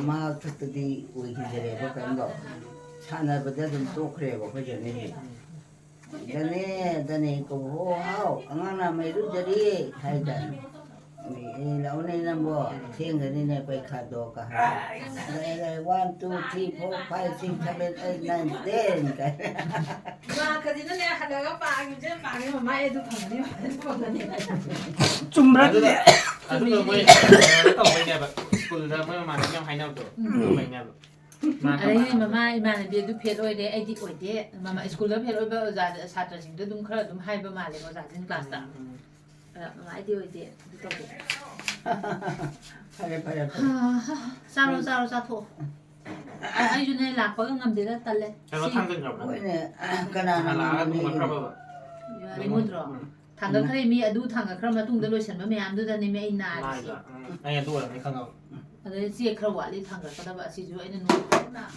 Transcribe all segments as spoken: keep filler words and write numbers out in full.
ꯃꯍꯥꯛ ꯈꯛꯇꯗꯤ ꯑꯣꯏꯈꯤꯗ꯭ꯔꯦꯕ ꯀꯔꯤꯝꯗꯣ꯫ ꯁꯥꯟꯅꯕꯗ ꯑꯗꯨꯝ ꯇꯣꯛꯈ꯭ꯔꯦꯕ ꯑꯩꯈꯣꯏ ꯖꯅꯦꯁꯦ꯫ "ꯖꯅꯦ, ꯖꯅꯦ ꯀꯧꯕ, ꯍꯣ ꯍꯥꯎ, ꯑꯉꯥꯡ ꯅꯍꯥꯟ ꯃꯩꯔꯨꯖꯔꯤ" ꯍꯥꯏꯇꯥꯔꯦ꯫ "ꯑꯦ, ꯂꯥꯛꯎꯅꯦ ꯅꯪꯕꯣ, ꯊꯦꯡꯒꯅꯤꯅꯦ ꯄꯩꯈꯥꯗꯣ" ꯀ ꯍꯥꯏ꯫ "ꯂꯩ, ꯂꯩ, one, two, three, four, five, six, seven, eight, nine, ten" ꯀꯥꯏꯅ꯫ ꯏꯃꯥ ꯈꯖꯤꯅꯅꯦ ꯍꯜꯂꯒ ꯄꯥꯈꯤꯕꯁꯦ ꯄꯥꯈꯤꯕ ꯃꯃꯥ ꯑꯩ ꯑꯗꯨ ꯐꯪꯒꯅꯤ, ꯑꯗꯨ ꯐꯪꯒꯅꯤ꯫ ꯆꯨꯝꯕ꯭ꯔꯥ ꯑꯗꯨꯗꯤ? ꯑꯗꯨꯗ, ꯑꯗꯨꯗ ꯃꯣꯏ ꯀꯩꯅꯣ ꯇꯧꯕꯩꯅꯦꯕ, ꯁ꯭ꯀꯨꯜꯗ ꯃꯣꯏ ꯃꯃꯥꯟꯅꯕꯤ ꯌꯥꯝ ꯍꯥꯏꯅꯕꯗꯣ, ꯎꯝ꯫ ꯑꯗꯨꯝꯕꯩꯅꯦꯕ꯫ ꯃꯥ ꯑꯗꯩꯗꯤ ꯀꯃꯥꯏꯅ ꯃꯃꯥ ꯏꯃꯥꯟꯅꯕꯤ ꯑꯗꯨ ꯐꯦꯜ ꯑꯣꯏꯔꯦ, ꯑꯩꯗꯤ ꯑꯣꯏꯗꯦ꯫ ꯃꯃꯥ ꯁ꯭ꯀꯨꯜꯗ ꯐꯦꯜ ꯑꯣꯏꯕ ꯑꯣꯖꯥꯗ, ꯁꯥꯇ꯭ꯔꯁꯤꯡꯗꯣ ꯑꯗꯨꯝ ꯈꯔ ꯑꯗꯨꯝ ꯍꯥꯏꯕ ꯃꯥꯜꯂꯦ ꯑꯣꯖꯥꯁꯤꯡ ꯀ꯭ꯂꯥꯁꯇ꯫ ꯎꯝ, ꯎꯝ꯫ ꯑꯗ ꯃꯃꯥ ꯑꯩꯗꯤ ꯑꯣꯏꯗꯦ, ꯑꯗꯨ ꯇꯧꯗꯦ꯫ ꯐꯔꯦ, ꯐꯔꯦ, ꯐꯔꯦ꯫ ꯆꯥꯔꯣ, ꯆꯥꯔꯣ, ꯆꯥꯊꯣꯛꯑꯣ꯫ ꯑꯩꯁꯨꯅꯦ ꯂꯥꯛꯄꯒ ꯉꯝꯗꯦꯗ, ꯇꯜꯂꯦ꯫ ꯀꯩꯅꯣ ꯁꯤ ꯊꯥꯡꯖꯟꯈ꯭ꯔꯕꯣ? ꯍꯣꯏꯅꯦ, ꯀꯅꯥꯅ ꯅꯍꯥꯟ ꯂꯥꯛꯑꯒ ꯉꯝꯒꯅꯤ? ꯊꯣꯡꯉꯛꯈ꯭ꯔꯕꯕ? ꯌꯥꯔꯦ, ꯂꯩꯉꯣꯏ-, ꯃꯨꯗ꯭ꯔꯣ? ꯎꯝ꯫ ꯊꯥꯡꯒꯠꯈ꯭ꯔꯦ, ꯃꯤ ꯑꯗꯨ ꯊꯥꯡꯒꯠꯈ꯭ꯔ ꯃꯇꯨꯡꯗ ꯂꯣꯏꯁꯟꯕ ꯃꯌꯥꯝꯗꯨꯗꯅꯦ ꯃꯤ ꯑꯩ ꯅꯥꯔꯤꯁꯦ꯫ ꯅꯥꯏꯕ꯫ ꯎꯝ, ꯑꯩ ꯑꯗꯨ ꯑꯣꯏꯔꯝꯅꯤ ꯈꯪꯉꯕ꯫ ꯑꯗꯩ ꯆꯦ ꯈꯔ ꯋꯥꯠꯂꯤ ꯊꯥꯡꯒꯠꯀꯗꯕ, ꯑꯁꯤꯁꯨ ꯑꯩꯅ ꯅꯣꯡ-,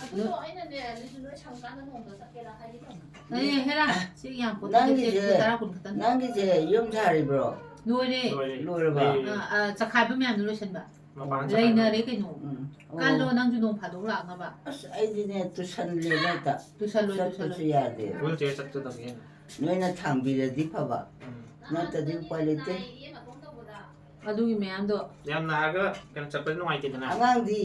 ꯑꯗꯨꯗꯣ ꯑꯩꯅꯅꯦ, ꯑꯗꯨꯁꯨ ꯂꯣꯏ ꯁꯪꯀꯥꯟꯗ ꯅꯣꯡꯃꯗ ꯆꯠꯀꯦꯔꯥ ꯍꯥꯏꯒꯦ ꯇꯧꯅꯤ꯫ ꯑꯦ, ꯍꯦꯔꯥ, ꯆꯦ ꯌꯥꯝ ꯄꯣꯠ ꯅꯠꯇꯦ, ꯆꯦ ꯅꯪꯒꯤꯁꯦ, ꯇꯔꯥ ꯀꯨꯟ ꯈꯛꯇꯅꯤ꯫ ꯅꯪꯒꯤꯁꯦ ꯌꯨꯝ ꯁꯥꯔꯤꯕ꯭ꯔꯣ? ꯂꯣꯏꯔꯦ꯫ ꯂꯣꯏꯔꯦ꯫ ꯂꯣꯏꯔꯕ? ꯂꯩꯔꯦ꯫ ꯑꯥ, ꯑꯥ, ꯆꯈꯥꯏꯕ ꯃꯌꯥꯝꯗꯣ ꯂꯣꯏꯁꯟꯕ꯫ ꯃꯄꯥꯟ ꯂꯩꯅꯔꯦ ꯆꯠꯈ꯭ꯔꯦ꯫ ꯀꯩꯅꯣ꯫ ꯎꯝ꯫ ꯑꯣ꯫ ꯀꯜꯂꯣ ꯅꯪꯁꯨ ꯅꯣꯡ ꯐꯥꯗꯣꯛ ꯂꯥꯛꯅꯕ꯫ ꯑꯁ, ꯑꯩꯗꯤꯅꯦ, ꯇꯨꯁꯜꯂꯦꯕ ꯍꯦꯛꯇ꯫ ꯇꯨꯁꯜꯂꯣ, ꯆꯠꯄꯁꯨ ꯇꯨꯁꯜꯂꯣ꯫ ꯌꯥꯗꯦ꯫ ꯋꯤꯜ ꯆꯤꯌꯔ ꯆꯠꯀꯗꯕꯅꯤ ꯀꯩꯅꯣ꯫ ꯅꯣꯏꯅ ꯊꯥꯡꯕꯤꯔꯗꯤ ꯐꯕ꯫ ꯎꯝ꯫ ꯅꯠꯇ꯭ꯔꯗꯤ ꯎꯄꯥꯏ ꯂꯩꯇꯦ꯫ ꯑꯗꯨꯒꯤ ꯃꯌꯥꯝꯗꯣ꯫ ꯌꯥꯝ ꯅꯥꯔꯒ ꯀꯩꯅꯣ ꯆꯠꯄꯗꯤ ꯅꯨꯡꯉꯥꯏꯇꯦꯗꯅ꯫ ꯑꯉꯥꯡꯗꯤ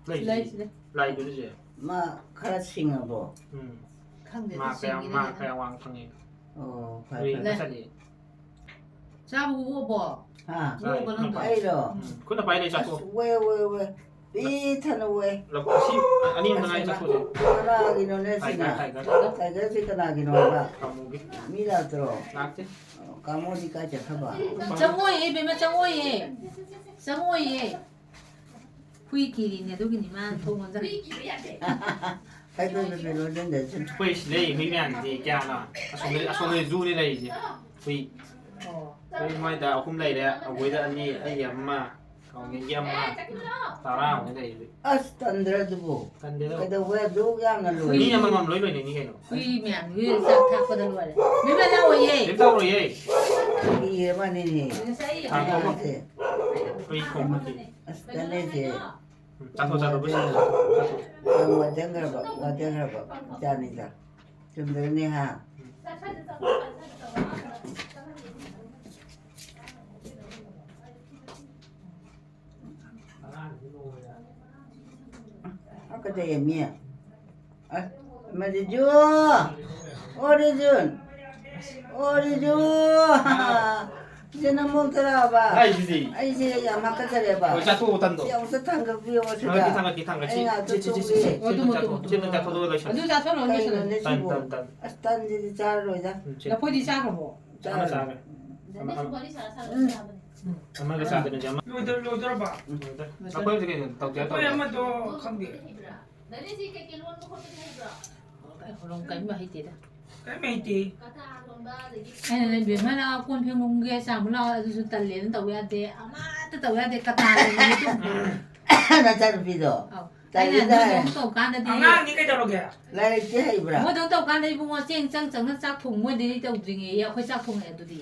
ꯂꯩ, ꯂꯩ, ꯂꯩ꯫ ꯂꯩ꯫ ꯂꯥꯏꯗꯨꯗꯤ ꯆꯦ꯫ ꯃꯥ ꯈꯔ ꯁꯤꯡꯉꯕꯣ? ꯎꯝ꯫ ꯈꯪꯗꯦ, ꯃꯥ ꯑꯗꯨ ꯀꯌꯥꯝ, ꯁꯤꯡꯉꯤꯔ ꯃꯥ ꯈꯪꯗꯦ꯫ ꯀꯌꯥꯝ ꯋꯥꯡ ꯐꯪꯉꯤ? ꯑꯣ, ꯐꯔꯦ, ꯍꯨꯏ ꯐꯔꯦ꯫ ꯃꯁꯛꯅꯤ꯫ ꯆꯥꯕ ꯑꯣꯛꯑꯕꯣ? ꯍꯥ? ꯑꯣꯛꯑꯕꯣ ꯅꯪꯕꯣ? ꯑꯩꯔꯣ? ꯎꯝ, ꯈꯨꯠꯅ ꯄꯥꯏ ꯂꯩ, ꯆꯥꯊꯣꯛꯑꯣ꯫ ꯑꯁ, ꯋꯦ, ꯋꯦ, ꯋꯦ꯫ ꯄꯤꯛ ꯊꯟꯅ ꯋꯦ꯫ ꯂꯐꯨ ꯑꯁꯤ ꯑꯅꯤ ꯑꯝꯇ ꯉꯥꯏ ꯑꯁ, ꯆꯥꯊꯣꯛꯑꯁꯦ꯫ ꯀꯅꯥꯒꯤꯅꯣꯅꯦ ꯁꯤꯅ? Tiger, tiger. ꯇꯥꯏꯒꯔꯁꯤ ꯀꯅꯥꯒꯤꯅꯣ ꯍꯥꯏꯕ? ꯀꯥꯃꯣꯒꯤ꯫ ꯃꯤ ꯂꯥꯛꯇ꯭ꯔꯣ? ꯂꯥꯛꯇꯦ꯫ ꯑꯣ, ꯀꯥꯃꯣꯗꯤ ꯀꯥꯏ ꯆꯠꯈ꯭ꯔꯕ? ꯆꯪꯉꯣꯏꯌꯦ, ꯏꯕꯦꯝꯃ, ꯆꯪꯉꯣꯏꯌꯦ꯫ ꯆꯪꯉꯣꯏꯌꯦ꯫ ꯍꯨꯏ ꯀꯤꯔꯤꯅꯦ, ꯑꯗꯨꯒꯤꯅꯤ ꯃꯥꯅ ꯊꯣꯡ ꯂꯣꯟꯖꯜꯂꯤ꯫ ꯍꯨꯏ ꯀꯤꯕ ꯌꯥꯗꯦ꯫ ꯀꯩꯗꯧꯗꯅ ꯂꯣꯟꯖꯟꯗꯣꯏꯁꯦ? ꯑꯩꯈꯣꯏ ꯁꯤ ꯂꯩ ꯍꯨꯏ ꯃꯌꯥꯝꯁꯤꯗꯤ ꯀꯌꯥꯅꯣ? ꯑꯁꯣꯝꯗ, ꯑꯁꯣꯝꯗ ꯖꯨꯅꯤ ꯂꯩꯔꯤꯁꯦ꯫ ꯍꯨꯏ꯫ ꯑꯣ꯫ ꯍꯨꯏ ꯃꯣꯏꯗ ꯑꯍꯨꯝ ꯂꯩꯔꯦ, ꯑꯕꯣꯏꯗ ꯑꯅꯤ, ꯑꯩꯒꯤ ꯑꯃ, ꯀꯥꯎꯅꯤꯒꯤ ꯑꯃ, ꯇꯔꯥꯃꯨꯛ ꯂꯩꯔꯤ ꯍꯨꯏ꯫ ꯑꯁ, ꯇꯟꯗ꯭ꯔꯥ ꯑꯗꯨꯕꯨ? ꯇꯟꯗꯦꯗ꯫ ꯀꯩꯗꯧꯕꯩ ꯑꯗꯨꯛ ꯌꯥꯝꯅ ꯂꯣꯏꯔꯤ? ꯃꯤ ꯑꯃꯃꯝ ꯂꯣꯏ ꯂꯣꯏꯅꯅꯤ ꯀꯩꯅꯣ꯫ ꯍꯨꯏ ꯃꯌꯥꯝꯗꯨꯒꯤ ꯆꯥꯛ ꯊꯥꯛꯄꯗ ꯂꯣꯏꯔꯦ꯫ ꯃꯤ ꯃꯌꯥꯝ ꯂꯥꯛꯑꯣꯏꯌꯦ꯫ ꯀꯩꯝ ꯇꯧꯔꯣꯏꯌꯦ꯫ ꯀꯤꯔꯦ ꯃꯥꯅꯤꯅꯦ꯫ ꯉꯁꯥꯏ ꯊꯥꯡ ꯊꯣꯛꯑꯣ꯫ ꯑꯉꯥꯡꯁꯦ꯫ ꯍꯨꯏ ꯈꯣꯡꯕꯗꯤ꯫ ꯑꯁ, ꯇꯜꯂꯦꯁꯦ꯫ ꯆꯥꯊꯣꯛ, ꯆꯥꯊꯣꯛ, ꯆꯥꯊꯣꯛ꯫ ꯌꯥꯝ ꯋꯥꯖꯈ꯭ꯔꯕ, ꯋꯥꯖꯈ꯭ꯔꯕ ꯏꯆꯥꯅꯤꯗ꯫ ꯆꯨꯝꯗ꯭ꯔꯅꯦ, ꯍꯥ? ꯍꯥꯀꯠꯆꯩꯌꯦ ꯃꯤ꯫ ꯑꯁ, ꯃꯗꯨꯁꯨ꯫ ꯑꯣ, ꯔꯤꯖꯨꯟ꯫ ꯑꯣ, ꯔꯤꯖꯨ꯫ ꯏꯆꯦ, ꯅꯪ ꯃꯣꯟ ꯇꯔꯥꯕ? ꯍꯥꯏꯁꯤꯗꯤ꯫ ꯑꯩꯁꯦ ꯌꯥꯝ ꯍꯥꯀꯠꯆꯔꯦꯕ꯫ ꯍꯣꯏ, ꯆꯥꯊꯣꯛꯑꯣ, ꯇꯟꯗꯣ꯫ ꯁꯤ ꯑꯃꯨꯛꯇ ꯊꯥꯡꯒꯠꯄꯤꯌꯣ ꯁꯤꯗ꯫ ꯊꯥꯡꯒꯠꯀꯦ, ꯊꯥꯡꯒꯠꯀꯦ, ꯊꯥꯡꯒꯠꯀꯦ꯫ ꯑꯩ ꯉꯥꯛꯇ ꯁꯤ, ꯁꯤ, ꯁꯤ, ꯁꯤ, ꯇꯨꯝꯒꯦ꯫ ꯁꯤ, ꯑꯣ, ꯇꯨꯝꯃꯣ, ꯁꯤ, ꯇꯨꯝꯃꯣ, ꯁꯤ, ꯇꯨꯝꯃꯣ꯫ ꯆꯥꯊꯣꯛꯑꯣ, ꯂꯣꯏꯁꯜꯂꯣ꯫ ꯑꯗꯨ ꯆꯥꯊꯣꯛꯑꯣ, ꯇꯟ, ꯂꯣꯏꯁꯜꯂꯣ꯫ ꯇꯟ, ꯇꯟ꯫ ꯑꯁ, ꯇꯟꯁꯤꯗꯤ ꯆꯥꯔꯔꯣꯏꯗ꯫ ꯎꯝ, ꯁꯤ꯫ ꯂꯐꯣꯏꯗꯤ ꯆꯥꯈ꯭ꯔꯕꯣ? ꯆꯥꯔꯦ꯫ ꯆꯥꯔꯦ꯫ ꯎꯝ꯫ ꯑꯃꯒ ꯆꯥꯗꯣꯏꯅꯦ, ꯆꯦ, ꯑꯃ꯫ ꯂꯣꯏꯗꯣꯔ-, ꯂꯣꯏꯗꯣꯔꯕ? ꯂꯣꯏꯗꯣꯔꯦ꯫ ꯂꯣꯏꯗꯣꯔꯦ꯫ ꯂꯐꯣꯏꯁꯦ ꯀꯩꯅꯣ? ꯇꯧꯗꯦ, ꯂꯐꯣꯏ ꯇꯧꯗꯦ꯫ ꯑꯃꯗꯣ ꯈꯪꯗꯦ꯫ ꯗꯥꯗꯤ ꯁꯤ ꯀꯩꯀꯩ ꯂꯣꯟꯕ ꯈꯣꯠꯄꯗꯤ ꯍꯩꯕ꯭ꯔꯣ? ꯑꯩ ꯍꯣꯔꯣꯟ ꯀꯔꯤꯝ ꯍꯩꯇꯦꯗ꯫ ꯀꯔꯤꯝ ꯍꯩꯇꯦ꯫ ꯀꯊꯥ ꯂꯣꯟꯕ ꯑꯗꯒꯤ ꯑꯩꯅꯅꯦ, "ꯕꯦꯝꯃ, ꯂꯥꯛꯑꯣ, ꯀꯣꯟ ꯐꯦꯡꯕ ꯀꯨꯝꯒꯦ, ꯆꯥꯝꯕ ꯂꯥꯛꯑꯣ", ꯑꯗꯨꯁꯨ ꯇꯜꯂꯦꯅ ꯇꯧꯕ ꯌꯥꯗꯦ, ꯑꯃꯠꯇ ꯇꯧꯕ ꯌꯥꯗꯦ, ꯀꯇꯥ ꯂꯩꯕꯅꯤ ꯑꯗꯨꯝ꯫ ꯅꯆꯥꯅꯨꯄꯤꯗꯣ? ꯑꯧ꯫ ꯇꯜꯂꯤꯗ ꯑꯩꯅ ꯍꯥꯏ꯫ ꯅꯣꯏꯗꯧ ꯇꯧꯀꯥꯟꯗꯗꯤ ꯑꯉꯥꯡꯅꯤ ꯀꯩꯗꯧꯔꯒꯦ? ꯂꯥꯏꯔꯤꯛꯇꯤ ꯍꯩꯕ꯭ꯔꯥ? ꯃꯣꯏꯗꯧ ꯇꯧꯀꯥꯟꯗ ꯏꯕꯨꯡꯉꯣ ꯆꯦꯡ ꯆꯪ ꯆꯪꯅ ꯆꯥꯛ ꯊꯣꯡ, ꯃꯣꯏꯗꯤ ꯇꯧꯗ꯭ꯔꯤꯉꯩ ꯑꯩꯈꯣꯏ ꯆꯥꯛ ꯊꯣꯡꯉꯛꯑꯦ ꯑꯗꯨꯗꯤ꯫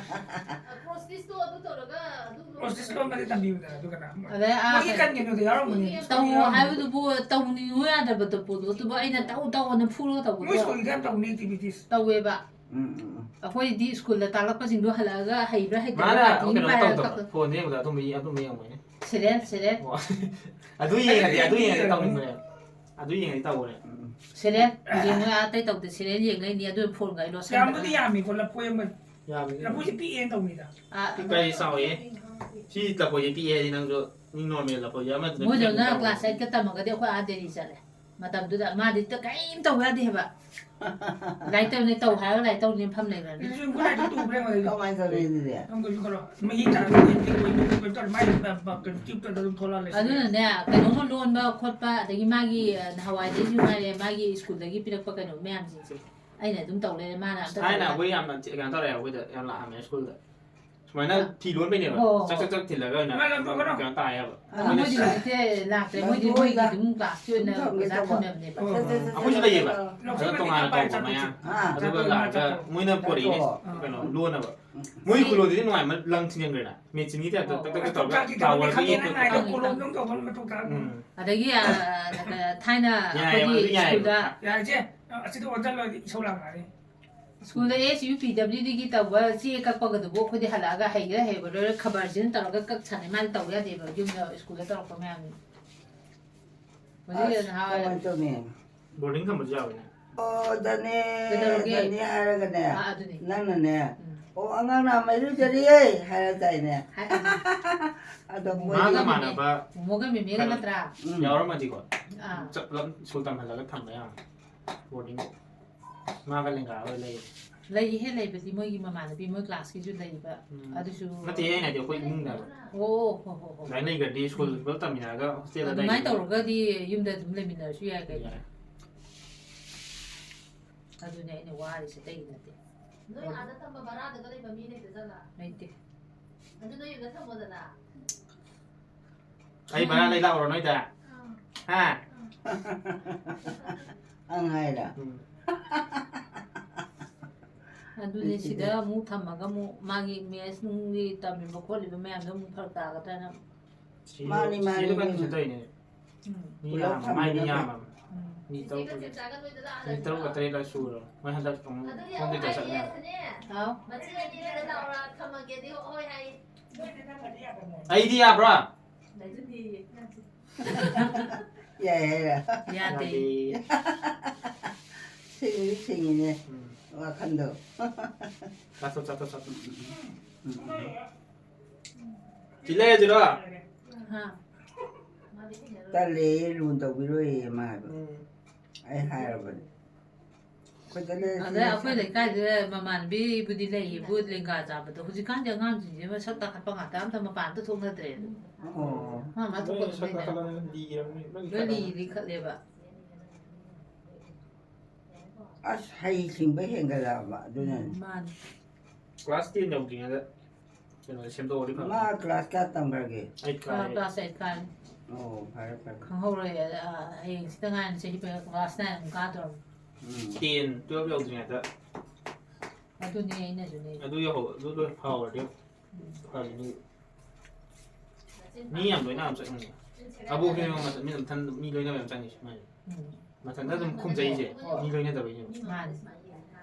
ꯑꯦꯀ꯭ꯔꯣꯁꯇꯤꯁꯇꯣ ꯑꯗꯨ ꯇꯧꯔꯒ ꯑꯗꯨꯝ ꯂꯣꯟ-, ꯑꯦꯀ꯭ꯔꯣꯁꯇꯤꯁ ꯂꯣꯟꯕꯗꯤ ꯇꯝꯕꯤꯌꯨꯗꯅ, ꯑꯗꯨꯒ ꯅꯪ ꯑꯗꯩ ꯑꯥ ꯃꯣꯏꯒꯤ ꯀꯩ-, ꯀꯟ ꯀꯩꯅꯣꯗ ꯌꯥꯎꯔꯝꯒꯅꯤ꯫ ꯇꯧꯋꯣ ꯍꯥꯏꯕꯗꯨꯕꯨ ꯇꯧꯅꯤꯡꯉꯨ ꯌꯥꯗꯕꯗꯣ ꯄꯣꯠꯇꯣ, ꯑꯗꯨꯕꯨ ꯑꯩꯅ ꯇꯧ ꯇꯧꯑꯣꯅ ꯐꯨꯔꯒ ꯇꯧꯕꯗꯣ꯫ ꯃꯣꯏ ꯁ꯭ꯀꯨꯜꯒꯤꯗꯤ ꯌꯥꯝ ꯇꯧꯕꯅꯤ, ꯑꯦꯛꯇꯤꯚꯤꯇꯤꯁ꯫ ꯇꯧꯋꯦꯕ꯫ ꯎꯝ, ꯎꯝ, ꯎꯝ꯫ ꯑꯩꯈꯣꯏꯗꯤ ꯁ꯭ꯀꯨꯜꯗ ꯇꯥꯛꯂꯛꯄꯁꯤꯡꯗꯣ ꯍꯜꯂꯛꯑꯒ ꯍꯩꯕ꯭ꯔꯥ ꯍꯩꯇꯕ꯭ꯔꯥ ꯃꯥꯅ ꯃꯥꯗꯤ ꯀꯩꯅꯣ ꯄꯥꯏꯔꯒ ꯇꯧꯗꯕ, ꯀꯞꯄ-, ꯐꯣꯟꯗ ꯌꯦꯡꯕꯗ ꯑꯗꯨꯝꯕ ꯌꯦꯡ-, ꯑꯗꯨꯝꯕ ꯌꯦꯡꯕꯩꯅꯦ꯫ Serial, serial. ꯑꯣ꯫ ꯑꯗꯨ ꯌꯦꯡꯉꯗꯤ, ꯑꯗꯨ ꯌꯦꯡꯉꯗꯤ ꯇꯧꯅꯤꯡꯕꯅꯦ꯫ ꯑꯗꯨ ꯌꯦꯡꯉꯗꯤ ꯇꯧꯕꯅꯦ꯫ ꯎꯝ꯫ ꯁꯦꯔꯦꯜ ꯌꯦꯡꯉꯣ, ꯑꯇꯩ ꯇꯧꯗꯦ, ꯁꯦꯔꯦꯜ ꯌꯦꯡꯉꯩꯅꯤ, ꯑꯗꯨ ꯐꯣꯟꯒ ꯑꯩ ꯂꯣꯠꯁꯟꯗꯅ꯫ ꯌꯥꯝꯕꯨꯗꯤ ꯌꯥꯝꯃꯤꯀꯣ, ꯂꯐꯣꯏ ꯑꯃ꯫ ꯌꯥꯝꯃꯤ꯫ ꯂꯐꯣꯏꯁꯦ ꯄꯤꯛꯑꯦꯅ ꯇꯧꯅꯤꯗ꯫ ꯑꯥ, ꯄꯤꯛꯄ ꯍꯥꯏꯗꯤ ꯆꯥꯎꯋꯦ꯫ ꯁꯤ ꯂꯐꯣꯏꯁꯦ ꯄꯤꯛꯑꯦ ꯍꯥꯏꯗꯤ ꯅꯪꯁꯨ ꯃꯤ ꯅꯣꯔꯃꯦꯜ ꯂꯐꯣꯏꯁꯦ ꯑꯃꯗꯨꯅ ꯃꯣꯏꯗꯧꯅ ꯄꯤꯛꯑꯦꯅ ꯇꯧꯕꯅꯦ꯫ ꯀ꯭ꯂꯥꯁ ꯑꯩꯠꯀ ꯇꯝꯃꯒꯗꯤ ꯑꯩꯈꯣꯏ ꯑꯥ ꯗꯦꯜꯂꯤ ꯆꯠꯂꯦ꯫ ꯃꯇꯝꯗꯨꯗ ꯃꯥꯗꯤ ꯇ-, ꯀꯔꯤꯝ ꯇꯧ ꯌꯥꯗꯦ ꯍꯥꯏꯕ꯫ ꯂꯥꯏꯔꯤꯛ ꯇꯧꯅꯤ, ꯇꯧ ꯍꯥꯏꯔꯒ ꯂꯥꯏꯔꯤꯛ ꯇꯧꯅꯤ ꯐꯝ ꯂꯩꯈ꯭ꯔꯅꯤ꯫ ꯏꯟꯖꯨꯔꯤ ꯈꯨꯠꯂꯥꯏꯗꯨ ꯇꯨꯕ꯭ꯔꯥ ꯌꯦꯡꯉꯣ ꯑꯗꯨꯗꯤ꯫ ꯀꯃꯥꯏꯅ ꯇꯧꯅꯤ ꯑꯗꯨꯗꯤ? ꯅꯪ ꯀꯩꯁꯨ ꯈꯜꯂꯣ꯫ ꯃꯍꯤ ꯇꯥꯔꯒ ꯇꯦꯛ ꯇꯦꯛ ꯑꯣꯏ, ꯇꯦꯛ ꯇꯦꯛ ꯑꯣꯏ ꯇꯧꯔ ꯃꯥꯏ ꯕ-, ꯕ-, ꯀꯩꯅꯣ ꯇ꯭ꯌꯨꯕꯇ ꯑꯗꯨꯝ ꯊꯣꯛꯂꯛꯑ ꯂꯩ꯫ ꯑꯗꯨꯅꯅꯦ, ꯀꯩꯅꯣꯝꯃ ꯂꯣꯟꯕ ꯈꯣꯠꯄ, ꯑꯗꯒꯤ ꯃꯥꯒꯤ, ꯑ, ꯅꯍꯥꯟꯋꯥꯏꯗꯩꯁꯨ ꯉꯥꯏꯔꯦ, ꯃꯥꯒꯤ ꯁ꯭ꯀꯨꯜꯗꯒꯤ ꯄꯤꯔꯛꯄ ꯀꯩꯅꯣ ꯃꯌꯥꯝꯁꯤꯡꯁꯦ ꯑꯩꯅ ꯑꯗꯨꯝ ꯇꯧ ꯂꯩꯔꯦ, ꯃꯥꯅ ꯑꯝꯇ ꯊꯥꯏꯅ ꯇꯧ ꯌꯥꯗꯦ꯫ ꯑꯩꯈꯣꯏ ꯌꯥꯝꯅ ꯊꯤ-, ꯀꯩꯅꯣ ꯇꯧꯔꯛꯑꯦ, ꯑꯩꯈꯣꯏꯗ ꯌꯥꯝ ꯂꯥꯛꯑꯝꯃꯦ ꯁ꯭ꯀꯨꯜꯗ꯫ ꯁꯨꯃꯥꯏꯅ ꯑꯥ꯫ ꯐꯤ ꯂꯣꯟꯕꯩꯅꯦꯕ꯫ ꯍꯣ, ꯍꯣ, ꯆꯛ, ꯍꯣ꯫ ꯆꯛ, ꯆꯛ ꯊꯤꯜꯂꯒ ꯑꯣꯏꯅ ꯃꯥꯅ ꯀꯩꯅꯣ ꯇꯧꯔꯦ꯫ ꯀꯩꯅꯣ ꯇꯥꯏꯌꯦꯕ꯫ ꯑꯗꯣ ꯑꯩꯈꯣꯏꯅ ꯃꯣꯏꯗꯤ ꯁꯤ- ꯍꯧꯖꯤꯛꯇꯤ ꯂꯥꯛꯇ꯭ꯔꯦ, ꯃꯣꯏꯗꯤ ꯃꯣꯏꯒꯤ ꯑꯗꯨꯝ ꯀ꯭ꯂꯥꯁꯀꯤ ꯑꯣꯏꯅ ꯑꯣꯖꯥ ꯊꯝꯃꯦꯕ꯫ ꯑꯣ, ꯑꯣ, ꯑꯣ꯫ ꯑꯩꯈꯣꯏꯁꯨ ꯂꯩꯌꯦꯕ꯫ ꯑꯗꯣ ꯇꯣꯉꯥꯟꯅ ꯇꯧꯕ ꯃꯌꯥꯝ꯫ ꯑꯥ꯫ ꯑꯗꯨꯒ ꯂꯥꯛꯑꯒ ꯃꯣꯏꯅ ꯄꯣꯔꯛꯏꯅꯦ, ꯑꯣ꯫ ꯀꯩꯅꯣ, ꯂꯣꯟꯅꯕ꯫ ꯃꯣꯏ ꯈꯨꯂꯣꯗꯨꯗꯤ ꯅꯨꯡꯉꯥꯏꯃ ꯂꯪ ꯊꯤꯡꯖꯤꯟꯈ꯭ꯔꯦꯅ ꯃꯦꯆꯤꯟꯒꯤ ꯇꯥꯏꯞꯇ ꯇꯛ ꯇꯛ ꯇꯛ ꯇꯧꯔꯒ ꯇꯥꯋꯔꯒ ꯌꯦꯛꯄ ꯈꯛꯇ꯫ ꯎꯝ꯫ ꯑꯗꯒꯤ ꯑ, ꯊꯥꯏꯅ ꯌꯥꯏꯌꯦꯕ, ꯑꯩꯈꯣꯏꯒꯤ ꯑꯗꯨ ꯌꯥꯏꯌꯦꯕ꯫ ꯁ꯭ꯀꯨꯜꯗ ꯌꯥꯔꯦꯁꯦ꯫ ꯑꯁꯤꯗ ꯑꯣꯟꯁꯤꯜꯂꯗꯤ ꯏꯁꯧ ꯂꯥꯡꯉꯛꯑꯅꯤ꯫ ꯁ꯭ꯀꯨꯜꯗ ꯑꯦꯁ ꯌꯨ ꯄꯤ ꯗꯕ꯭ꯂꯤꯎ ꯗꯤꯒꯤ ꯇꯧꯕ ꯆꯦ ꯀꯛꯄꯒꯗꯨꯕꯨ ꯑꯩꯈꯣꯏꯗꯤ ꯍꯜꯂꯛꯑꯒ ꯍꯩꯒꯦꯔꯥ ꯍꯩꯕ ꯂꯣꯏꯔ ꯈꯕꯔꯁꯤꯅ ꯇꯧꯔꯒ ꯀꯛ ꯁꯥꯟꯅꯩ꯫ ꯃꯥꯅ ꯇꯧ ꯌꯥꯗꯦꯕ ꯌꯨꯝꯗ ꯁ꯭ꯀꯨꯜꯗ ꯇꯧꯔꯛꯄ ꯃꯌꯥꯝꯗꯨ꯫ ꯍꯧꯖꯤꯛ ꯑꯁ, ꯅꯍꯥ ꯀꯃꯥꯏꯅ ꯇꯧꯅꯤ? ꯕꯣꯔꯗꯤꯡ ꯊꯝꯕꯁꯨ ꯌꯥꯎꯋꯦꯅꯦ꯫ ꯑꯣ, ꯗꯅꯦ, ꯀꯩꯗꯧꯔꯒꯦ? ꯗꯅꯦ ꯍꯥꯏꯔꯒꯅꯦ, ꯑꯥ, ꯑꯗꯨꯅꯦ꯫ ꯅꯪꯅꯅꯦ, ꯎꯝ꯫ "ꯑꯣ, ꯑꯉꯥꯡ ꯅꯥꯝꯃ ꯏꯔꯨꯖꯔꯤꯌꯦ" ꯍꯥꯏꯔꯗꯥꯏꯅꯦ? ꯍꯥꯏ, ꯑꯗꯨꯅꯦ꯫ ꯑꯗꯣ ꯃꯣꯏꯗꯤ ꯃꯥꯒ ꯃꯥꯟꯅꯕ ꯃꯣꯃꯣꯒ ꯃꯤꯃꯤꯒ ꯈꯔ ꯅꯠꯇ꯭ꯔꯥ? ꯎꯝ꯫ ꯌꯥꯎꯔꯝꯃꯗꯤꯀꯣ, ꯑꯥ꯫ ꯆꯞ ꯄꯨꯂꯞ ꯁ꯭ꯀꯨꯜ ꯇꯝꯍꯜꯂꯒ ꯊꯝꯕ ꯌꯥꯕꯅꯤ꯫ ꯕꯣꯔꯗꯤꯡ ꯃꯥꯒ ꯂꯦꯡꯒꯥ ꯑꯣꯏ ꯂꯩ꯫ ꯂꯩꯍꯦ, ꯂꯩꯕꯗꯤ ꯃꯣꯏꯒꯤ ꯃꯃꯥꯟꯅꯕꯤ ꯃꯣꯏ ꯀ꯭ꯂꯥꯁꯀꯤꯁꯨ ꯂꯩꯕ꯫ ꯎꯝ꯫ ꯑꯗꯨꯁꯨ ꯅꯠꯇꯦ, ꯑꯩꯅ ꯍꯥꯏꯗꯤ ꯑꯩꯈꯣꯏ ꯏꯃꯨꯡꯗ ꯍꯥꯏꯕ꯫ ꯑꯣ, ꯍꯣ, ꯍꯣ, ꯍꯣ꯫ ꯑꯗꯨꯃꯥꯏꯅ ꯂꯩꯈ꯭ꯔꯗꯤ ꯁ꯭ꯀꯨꯜ ꯎꯝ꯫ ꯄꯨꯂꯞ ꯇꯝꯃꯤꯟꯅꯔꯒ ꯍꯣꯁꯇꯦꯜꯗ ꯑꯗꯨꯃꯥꯏꯅ ꯂꯩꯈ꯭ꯔꯗꯤ ꯇꯧꯔꯒꯗꯤ ꯌꯨꯝꯗ ꯑꯗꯨꯝ ꯂꯩꯃꯤꯟꯅꯔꯁꯨ ꯌꯥꯏ ꯀꯩꯅꯣ꯫ ꯌꯥꯏ꯫ ꯑꯗꯨꯅꯦ ꯑꯩꯅ ꯋꯥꯔꯤꯁꯦ, ꯑꯇꯩꯒꯤ ꯅꯠꯇꯦ꯫ ꯅꯣꯏ ꯑꯥꯗ ꯇꯝꯕ ꯚꯔꯥꯗꯒ ꯂꯩꯕ ꯃꯤ ꯂꯩꯇꯖꯥꯠꯂ? ꯂꯩꯇꯦ꯫ ꯑꯗꯨ ꯅꯣꯏ ꯌꯨꯝꯗ ꯊꯝꯃꯣꯗꯅ꯫ ꯑꯩ ꯚꯔꯥ ꯂꯩ ꯂꯥꯛꯎꯔꯣ ꯅꯣꯏꯗ? ꯍꯥ? ꯑꯪ ꯍꯥꯏꯔ? ꯎꯝ꯫ ꯑꯗꯨꯅꯦ, ꯁꯤꯗ ꯑꯃꯨꯛ ꯊꯝꯃꯒ ꯑꯃꯨꯛ ꯃꯥꯒꯤ ꯃꯦꯠꯁ ꯅꯨꯡꯒꯤ ꯇꯝꯃꯤꯕ ꯈꯣꯠꯂꯤꯕ ꯃꯌꯥꯝꯗꯣ ꯑꯃꯨꯛ ꯐꯔꯛ ꯇꯥꯒꯗ꯭ꯔꯥꯅ꯫ ꯁꯤ ꯃꯥꯅꯤ, ꯁꯤꯗ ꯃꯥꯅꯤ, ꯀꯩꯅꯣꯁꯨ ꯃꯥꯅꯤ꯫ ꯇꯧꯔꯤꯅꯦ꯫ ꯎꯝ꯫ ꯃꯤ ꯄꯨꯂꯞ ꯌꯥꯝ-, ꯃꯥꯏ ꯃꯤ ꯊꯝꯃꯤꯟꯅꯕ꯫ ꯌꯥꯝꯃꯕ꯫ ꯎꯝ꯫ ꯃꯤ ꯇꯔꯨꯛ ꯇꯔꯦꯠ ꯂꯣꯏ ꯁꯨꯔꯣ꯫ ꯃꯣꯏ ꯍꯟꯗꯛ ꯑꯃꯨꯛ ꯍꯣꯝ ꯇ꯭ꯌꯨꯇꯔ ꯆꯠꯅꯤ ꯍꯥꯏꯕ꯫ ꯍꯥꯎ꯫ ꯑꯩꯗꯤ ꯌꯥꯕ꯭ꯔꯥ? ꯌꯥꯏ, ꯌꯥꯏ, ꯌꯥꯏ꯫ ꯌꯥꯗꯦ꯫ ꯌꯥꯗꯦ꯫ ꯁꯤꯡꯗꯤ ꯁꯤꯡꯉꯤꯅꯦ, ꯎꯝ꯫ ꯋꯥꯈꯟꯗꯣ꯫ ꯆꯥꯊꯣꯛ, ꯆꯥꯊꯣꯛ, ꯆꯥꯊꯣꯛ꯫ ꯎꯝ, ꯎꯝ, ꯎꯝ꯫ ꯁꯤ ꯂꯩꯔꯁꯤꯔꯣ? ꯍꯥ꯫ ꯇꯜꯂꯦ, ꯂꯨꯅ ꯇꯧꯕꯤꯔꯣꯏꯌꯦ ꯃꯥ ꯍꯥꯏꯕ꯫ ꯎꯝ꯫ ꯑꯩ ꯍꯥꯏꯔꯕꯅꯦ꯫ ꯑꯩꯈꯣꯏꯗ ꯂꯩꯔꯁꯤ ꯑꯗ ꯂꯩꯔꯁꯤ꯫ ꯑꯩꯈꯣꯏ ꯂꯩꯀꯥꯏꯗ ꯃꯃꯥꯟꯅꯕꯤꯕꯨꯗꯤ ꯂꯩꯌꯦꯕꯨ, ꯂꯦꯡꯒꯥ ꯆꯥꯕꯗꯣ꯫ ꯍꯧꯖꯤꯛꯀꯥꯟꯗꯤ ꯑꯉꯥꯡꯁꯤꯡꯁꯦ ꯃꯁꯛ ꯇꯥꯈꯠꯄ ꯉꯥꯛꯇ, ꯑꯝꯇ ꯃꯄꯥꯟ ꯑꯝꯇ ꯊꯣꯛꯅꯗ꯭ꯔꯦ꯫ ꯑꯣ꯫ ꯃꯥ ꯃꯥ ꯂꯣꯏ ꯊꯣꯛꯄ ꯁꯛ ꯑꯗꯨꯝ ꯂꯩꯅꯔꯦ꯫ ꯀꯥꯈꯠꯂꯕꯅꯤꯅ ꯂꯤꯔꯕꯅꯤ, ꯂꯣꯏ ꯂꯣꯏ ꯂꯤꯈꯠꯂꯕꯅꯤ꯫ ꯂꯤꯔꯤ ꯈꯠꯂꯦꯕ꯫ ꯑꯁ, ꯍꯩ ꯁꯤꯡꯕ ꯍꯦꯟꯒꯠꯂꯛꯑꯕ, ꯑꯗꯨꯅꯅꯤ꯫ ꯎꯝ, ꯃꯥꯅꯤ꯫ Class ten ꯌꯧꯗ꯭ꯔꯤꯉꯩꯗ ꯀꯩꯅꯣꯗ ꯁꯦꯝꯗꯣꯛꯑꯗꯤ ꯐꯕ꯫ ꯃꯥ class ꯀꯌꯥ ꯇꯝꯈ꯭ꯔꯒꯦ? Eight ꯀꯥꯔꯦ꯫ ꯑꯥ, class eight ꯀꯥꯔꯦ꯫ ꯑꯣ, ꯐꯔꯦ, ꯐꯔꯦ꯫ ꯈꯪꯍꯧꯔꯣꯏ, ꯑ, ꯍꯌꯦꯡ ꯁꯤꯗ ꯉꯥꯏꯔꯅꯤ, ꯆꯍꯤ ꯐꯥ-, class nine ꯑꯃꯨꯛ ꯀꯥꯗꯧꯔꯕꯅꯤ꯫ ꯎꯝ꯫ Ten, twelve ꯌꯧꯗ꯭ꯔꯤꯉꯩꯗ ꯑꯗꯨꯅꯦ ꯑꯩꯅꯁꯨꯅꯦ꯫ ꯑꯗꯨ ꯌꯧꯍꯧ-, ꯑꯗꯨ ꯂꯣꯏ ꯐꯥꯎꯔꯗꯤ ꯐꯔꯤꯅꯤ꯫ ꯃꯤ ꯌꯥꯝ ꯂꯣꯏꯅ ꯌꯥꯝ ꯆꯠꯅꯤꯡꯉꯦ꯫ ꯑꯕꯣꯛꯀꯤ ꯃꯊꯟ, ꯃꯤ ꯃꯊꯟ, ꯃꯤ ꯂꯣꯏꯅ ꯌꯥꯝ ꯆꯪꯉꯤꯁꯦ ꯃꯥꯏꯁꯦ꯫ ꯎꯝ꯫ ꯃꯊꯟꯇ ꯑꯗꯨꯝ ꯈꯨꯝꯖꯩꯁꯦ, ꯍꯣꯏ꯫ ꯃꯤ ꯂꯣꯏꯅꯗꯕꯩꯅꯦꯕ꯫ ꯃꯥꯅꯦ꯫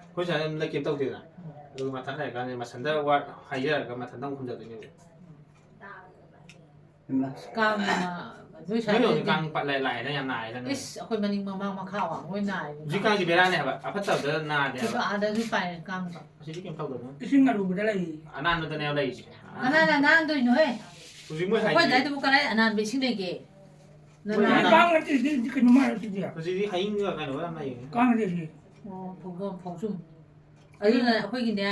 ꯑꯩꯈꯣꯏ ꯁ꯭ꯋꯥꯏꯗ ꯑꯗꯨꯝ ꯂꯩ ꯀꯩꯝ ꯇꯧꯗꯦꯗꯅ꯫ ꯎꯝ꯫ ꯑꯗꯨꯒ ꯃꯊꯟ ꯂꯩꯔꯀꯥꯟꯗ ꯃꯊꯟꯇ ꯋꯥ ꯍꯥꯏꯖꯔꯒ ꯃꯊꯟꯇ ꯑꯃꯨꯛ ꯈꯨꯝꯖꯗꯣꯏꯅꯦꯕ꯫ ꯀꯥꯡꯅ ꯅꯣꯏ ꯅꯣꯏ ꯁ꯭ꯋꯥꯏꯗꯗꯤ ꯀꯥꯡ ꯄꯠ-, ꯂꯥꯏ-, ꯂꯥꯏꯗ ꯌꯥꯝ ꯅꯥꯏꯗ ꯅꯣꯏ꯫ ꯏꯁ, ꯑꯩꯈꯣꯏ ꯃꯅꯤꯡ ꯃꯃꯥꯡ ꯃꯈꯥ ꯋꯥꯡ ꯂꯣꯏ ꯅꯥꯏ꯫ ꯍꯧꯖꯤꯛꯀꯥꯟꯁꯤ ꯕꯦꯔꯥꯅꯦ ꯍꯥꯏꯕ, ꯑꯐꯠꯇꯕꯗ ꯅꯥꯗꯦ ꯍꯥꯏꯕ꯫ ꯑꯗꯨꯒ ꯑꯥꯗꯁꯨ ꯄꯥꯏ ꯀꯥꯡꯗꯣ꯫ ꯑꯁꯤꯗꯤ ꯀꯩꯝ ꯇꯧꯗꯕꯅꯤ꯫ ꯏꯁꯤꯡ ꯑꯔꯨꯕꯗ ꯂꯩ꯫ ꯑꯅꯥꯟꯕꯗꯅꯦꯕ ꯂꯩꯔꯤꯁꯦ꯫ ꯀꯅꯥꯅ ꯅꯥꯟꯗꯣꯏꯅꯣꯍꯦ? ꯍꯧꯖꯤꯛ ꯃꯣꯏ ꯑꯩꯈꯣꯏ ꯍꯥꯏꯗꯤ ꯑꯗꯥꯏꯗꯕꯨ ꯀꯗꯥꯏ ꯑꯅꯥꯟꯕ ꯏꯁꯤꯡ ꯂꯩꯒꯦ? ꯃꯣꯏ ꯅꯅꯥꯟ-, ꯀꯥꯡ ꯅꯠꯇꯦ, ꯁꯤꯗꯤ ꯀꯩꯅꯣ ꯃꯥꯜꯂꯦ ꯁꯤꯗꯤ꯫ ꯍꯧꯖꯤꯛꯇꯤ ꯍꯌꯤꯡꯒ ꯀꯩꯅꯣꯒ ꯌꯥꯝ ꯂꯩꯕꯅꯤ꯫ ꯀꯥꯡ ꯅꯠꯇꯦ ꯁꯤꯗꯤ꯫ ꯑꯣ, ꯐꯧꯗꯣꯝ, ꯐꯧꯖꯨꯝ꯫ ꯑꯗꯨꯅ ꯑꯩꯈꯣꯏꯒꯤꯅꯦ,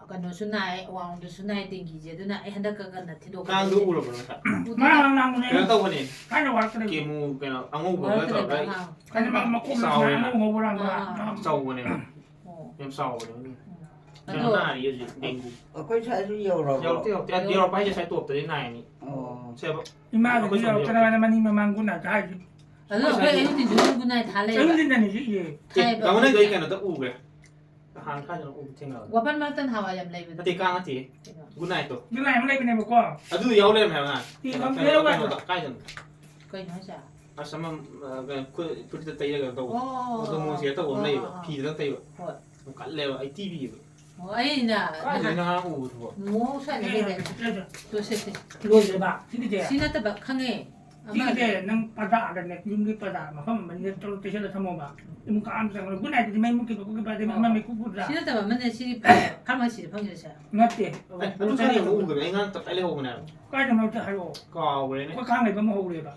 ꯀꯩꯅꯣꯁꯨ ꯅꯥꯏ, ꯑꯋꯥꯡꯗꯁꯨ ꯅꯥꯏ ꯗꯦꯡꯒꯤꯁꯦ, ꯑꯗꯨꯅ ꯑꯩ ꯍꯟꯗꯛꯀ ꯀꯟꯅ ꯊꯤꯗꯣꯛꯀꯦ ꯀꯥꯡꯗꯣ ꯇꯧꯕꯅꯦ꯫ ꯎꯔꯕꯣ ꯅꯁꯥ? ꯎꯗꯦ꯫ ꯉꯔꯥꯡ ꯉꯔꯥꯡꯅꯦ꯫ ꯀꯩꯅꯣ ꯇꯧꯕꯅꯦ꯫ ꯊꯥꯏꯅ ꯋꯥꯔꯛꯇ ꯂꯩ꯫ ꯀꯦꯃꯨ ꯀꯩꯅꯣ ꯑꯉꯧꯕꯒ ꯋꯥꯔꯛꯇ ꯂꯩꯕ ꯇꯧꯔꯒ ꯑꯉꯥꯡ꯫ ꯍꯥꯏꯗꯤ ꯃꯥ ꯃꯀꯣꯛ ꯆꯥꯎꯋꯦꯅ꯫ ꯑꯉꯧ ꯉꯧꯕ ꯂꯥꯡꯕ꯫ ꯑꯥ꯫ ꯆꯥꯎꯕꯅꯦꯕ꯫ ꯑꯣ꯫ ꯌꯥꯝ ꯆꯥꯎꯕꯅꯦꯕ꯫ ꯎꯝ꯫ ꯀꯩꯅꯣ ꯑꯗꯣ ꯅꯥꯔꯤ ꯍꯧꯖꯤꯛ ꯗꯦꯡꯒꯤ꯫ ꯑꯩꯈꯣꯏ ꯁ꯭ꯋꯥꯏꯁꯨ ꯌꯧꯔꯕꯣ? ꯌꯧꯔꯛꯇꯦ, ꯌꯧꯔꯛꯇꯦ꯫ ꯑꯗꯨ ꯌꯧꯔꯛꯄ ꯍꯥꯏꯁꯦ ꯁ꯭ꯋꯥꯏ ꯇꯣꯞꯇꯗꯤ ꯅꯥꯏꯅꯤ꯫ ꯑꯣ꯫ ꯁꯦꯕ꯫ ꯏꯃꯥꯒꯤꯗꯤ ꯑꯩꯈꯣꯏ ꯁꯣꯝꯗ ꯌꯧꯔꯛꯇꯅꯕ ꯌꯧꯔꯛꯇꯦ꯫ ꯃꯅꯤꯡ ꯃꯃꯥꯡ ꯒꯨꯗ ꯅꯥꯏꯠ ꯍꯥꯏꯁꯦ꯫ ꯑꯗꯣ ꯑꯩꯈꯣꯏ ꯑꯌꯨꯛ ꯅꯨꯡꯊꯤꯜ ꯒꯨꯗ ꯅꯥꯏꯠ ꯊꯥ ꯂꯩꯌꯦꯕ꯫ ꯑꯌꯨꯛ ꯅꯨꯡꯊꯤꯜꯗꯅꯤ ꯁꯤ ꯏꯌꯦ꯫ ꯑꯦ, ꯊꯥꯏꯌꯦꯕ꯫ ꯇꯥꯃꯣ ꯅꯪꯗꯣ ꯑꯩ ꯀꯩꯅꯣꯗ ꯎꯈ꯭ꯔꯦ꯫ ꯅꯍꯥꯟ ꯀꯥꯏꯗꯅꯣ ꯎꯕ ꯊꯦꯡꯅꯕꯅꯦ꯫ ꯋꯥꯄꯟ ꯃꯔꯛꯇ ꯅꯍꯥꯟꯋꯥꯏ ꯌꯥꯝ ꯂꯩꯕꯗꯣ꯫ ꯅꯠꯇꯦ, ꯀꯥꯡ ꯅꯠꯇꯦ꯫ ꯀꯩꯅꯣ? ꯒꯨꯗ ꯅꯥꯏꯠꯇꯣ꯫ ꯒꯨꯗ ꯅꯥꯏꯠ ꯑꯃ ꯂꯩꯕꯅꯦꯕꯀꯣ꯫ ꯑꯗꯨ ꯌꯥꯎ ꯂꯩꯔꯝꯃꯦ ꯍꯥꯏꯕ ꯅꯍꯥꯟ꯫ ꯏ, ꯀꯩꯅꯣ, ꯀꯩꯅꯣ, ꯀꯩꯅꯣꯗ, ꯀꯥꯏꯗꯅꯣ? ꯀꯩꯅꯣ ꯍꯥꯏꯁꯦ? ꯑꯁ, ꯑꯃ, ꯑ, ꯀꯩꯅꯣ, ꯈꯨ-, ꯐꯨꯔꯤꯠꯇ ꯇꯩꯔꯒ ꯇꯧꯕ꯫ ꯑꯣ, ꯑꯗꯣ ꯃꯣꯟꯁꯦ ꯇꯧꯕ ꯑꯃ ꯑꯣ, ꯂꯩꯌꯦꯕ꯫ ꯑꯣ, ꯑꯣ꯫ ꯐꯤꯗꯨꯗꯪ ꯇꯩꯕ꯫ ꯍꯣꯏ꯫ ꯌꯥꯝ ꯀꯜꯂꯦꯕ, ꯑꯩ ꯇꯤ ꯚꯤꯗꯣ꯫ ꯑꯣ, ꯑꯩꯅ ꯀꯥꯏꯗꯩꯅꯣ ꯅꯍꯥꯟ ꯉꯔꯥꯡ ꯎꯕꯗꯨꯕꯣ? ꯃꯣ ꯁ꯭ꯋꯥꯏꯗ ꯂꯩꯗꯥꯏꯅꯦ? ꯇꯣ, ꯁꯦ, ꯁꯦ꯫ ꯂꯣꯏꯗ꯭ꯔꯦꯕ, ꯁꯤꯒꯤꯁꯦ꯫ ꯁꯤ ꯅꯠꯇꯕ, ꯈꯪꯉꯦ꯫ ꯑꯃ ꯁꯤꯒꯤꯁꯦ ꯅꯪ ꯄꯔꯗꯥꯗꯅꯦ, ꯌꯨꯝꯒꯤ ꯄꯔꯗꯥ ꯃꯐꯝ ꯑꯃ ꯇꯔꯨꯛ ꯇꯩꯁꯜꯂ ꯊꯝꯃꯣꯕ꯫ ꯏꯃꯨꯡ ꯀꯥ ꯑꯃ ꯆꯪꯉꯒ꯫ ꯒꯨꯗ ꯅꯥꯏꯠꯇꯨꯗꯤ ꯃꯩ ꯃꯨꯠꯈꯤꯕ ꯈꯣꯠꯈꯤꯕ ꯑꯗꯩ ꯑꯃ ꯑꯣ꯫ ꯃꯩꯈꯨ ꯄꯨꯗ꯭ꯔꯥ? ꯁꯤ ꯅꯠꯇꯕ ꯑꯃꯅꯦ, ꯁꯤ ꯐꯥꯔꯃꯥꯁꯤꯗ ꯐꯪꯉꯤꯁꯦ꯫ ꯅꯠꯇꯦ꯫ ꯑꯦ, ꯑꯗꯨ ꯑꯗꯨ ꯀꯥꯏꯗ ꯀꯩꯅꯣ? ꯎꯈ꯭ꯔꯦ? ꯑꯩ ꯉꯔꯥꯡ ꯇꯞꯇꯥꯏ ꯂꯩꯍꯧꯕꯅꯦ ꯍꯥꯏꯕ꯫ ꯀꯥꯏꯗꯅꯣ ꯑꯝꯇ ꯍꯥꯏꯔꯛꯑꯣ꯫ ꯀꯥꯎꯈ꯭ꯔꯦꯅꯦ꯫ ꯑꯩꯈꯣꯏ ꯀꯥꯡ ꯂꯩꯕ ꯑꯃ ꯍꯧꯔꯦꯕ꯫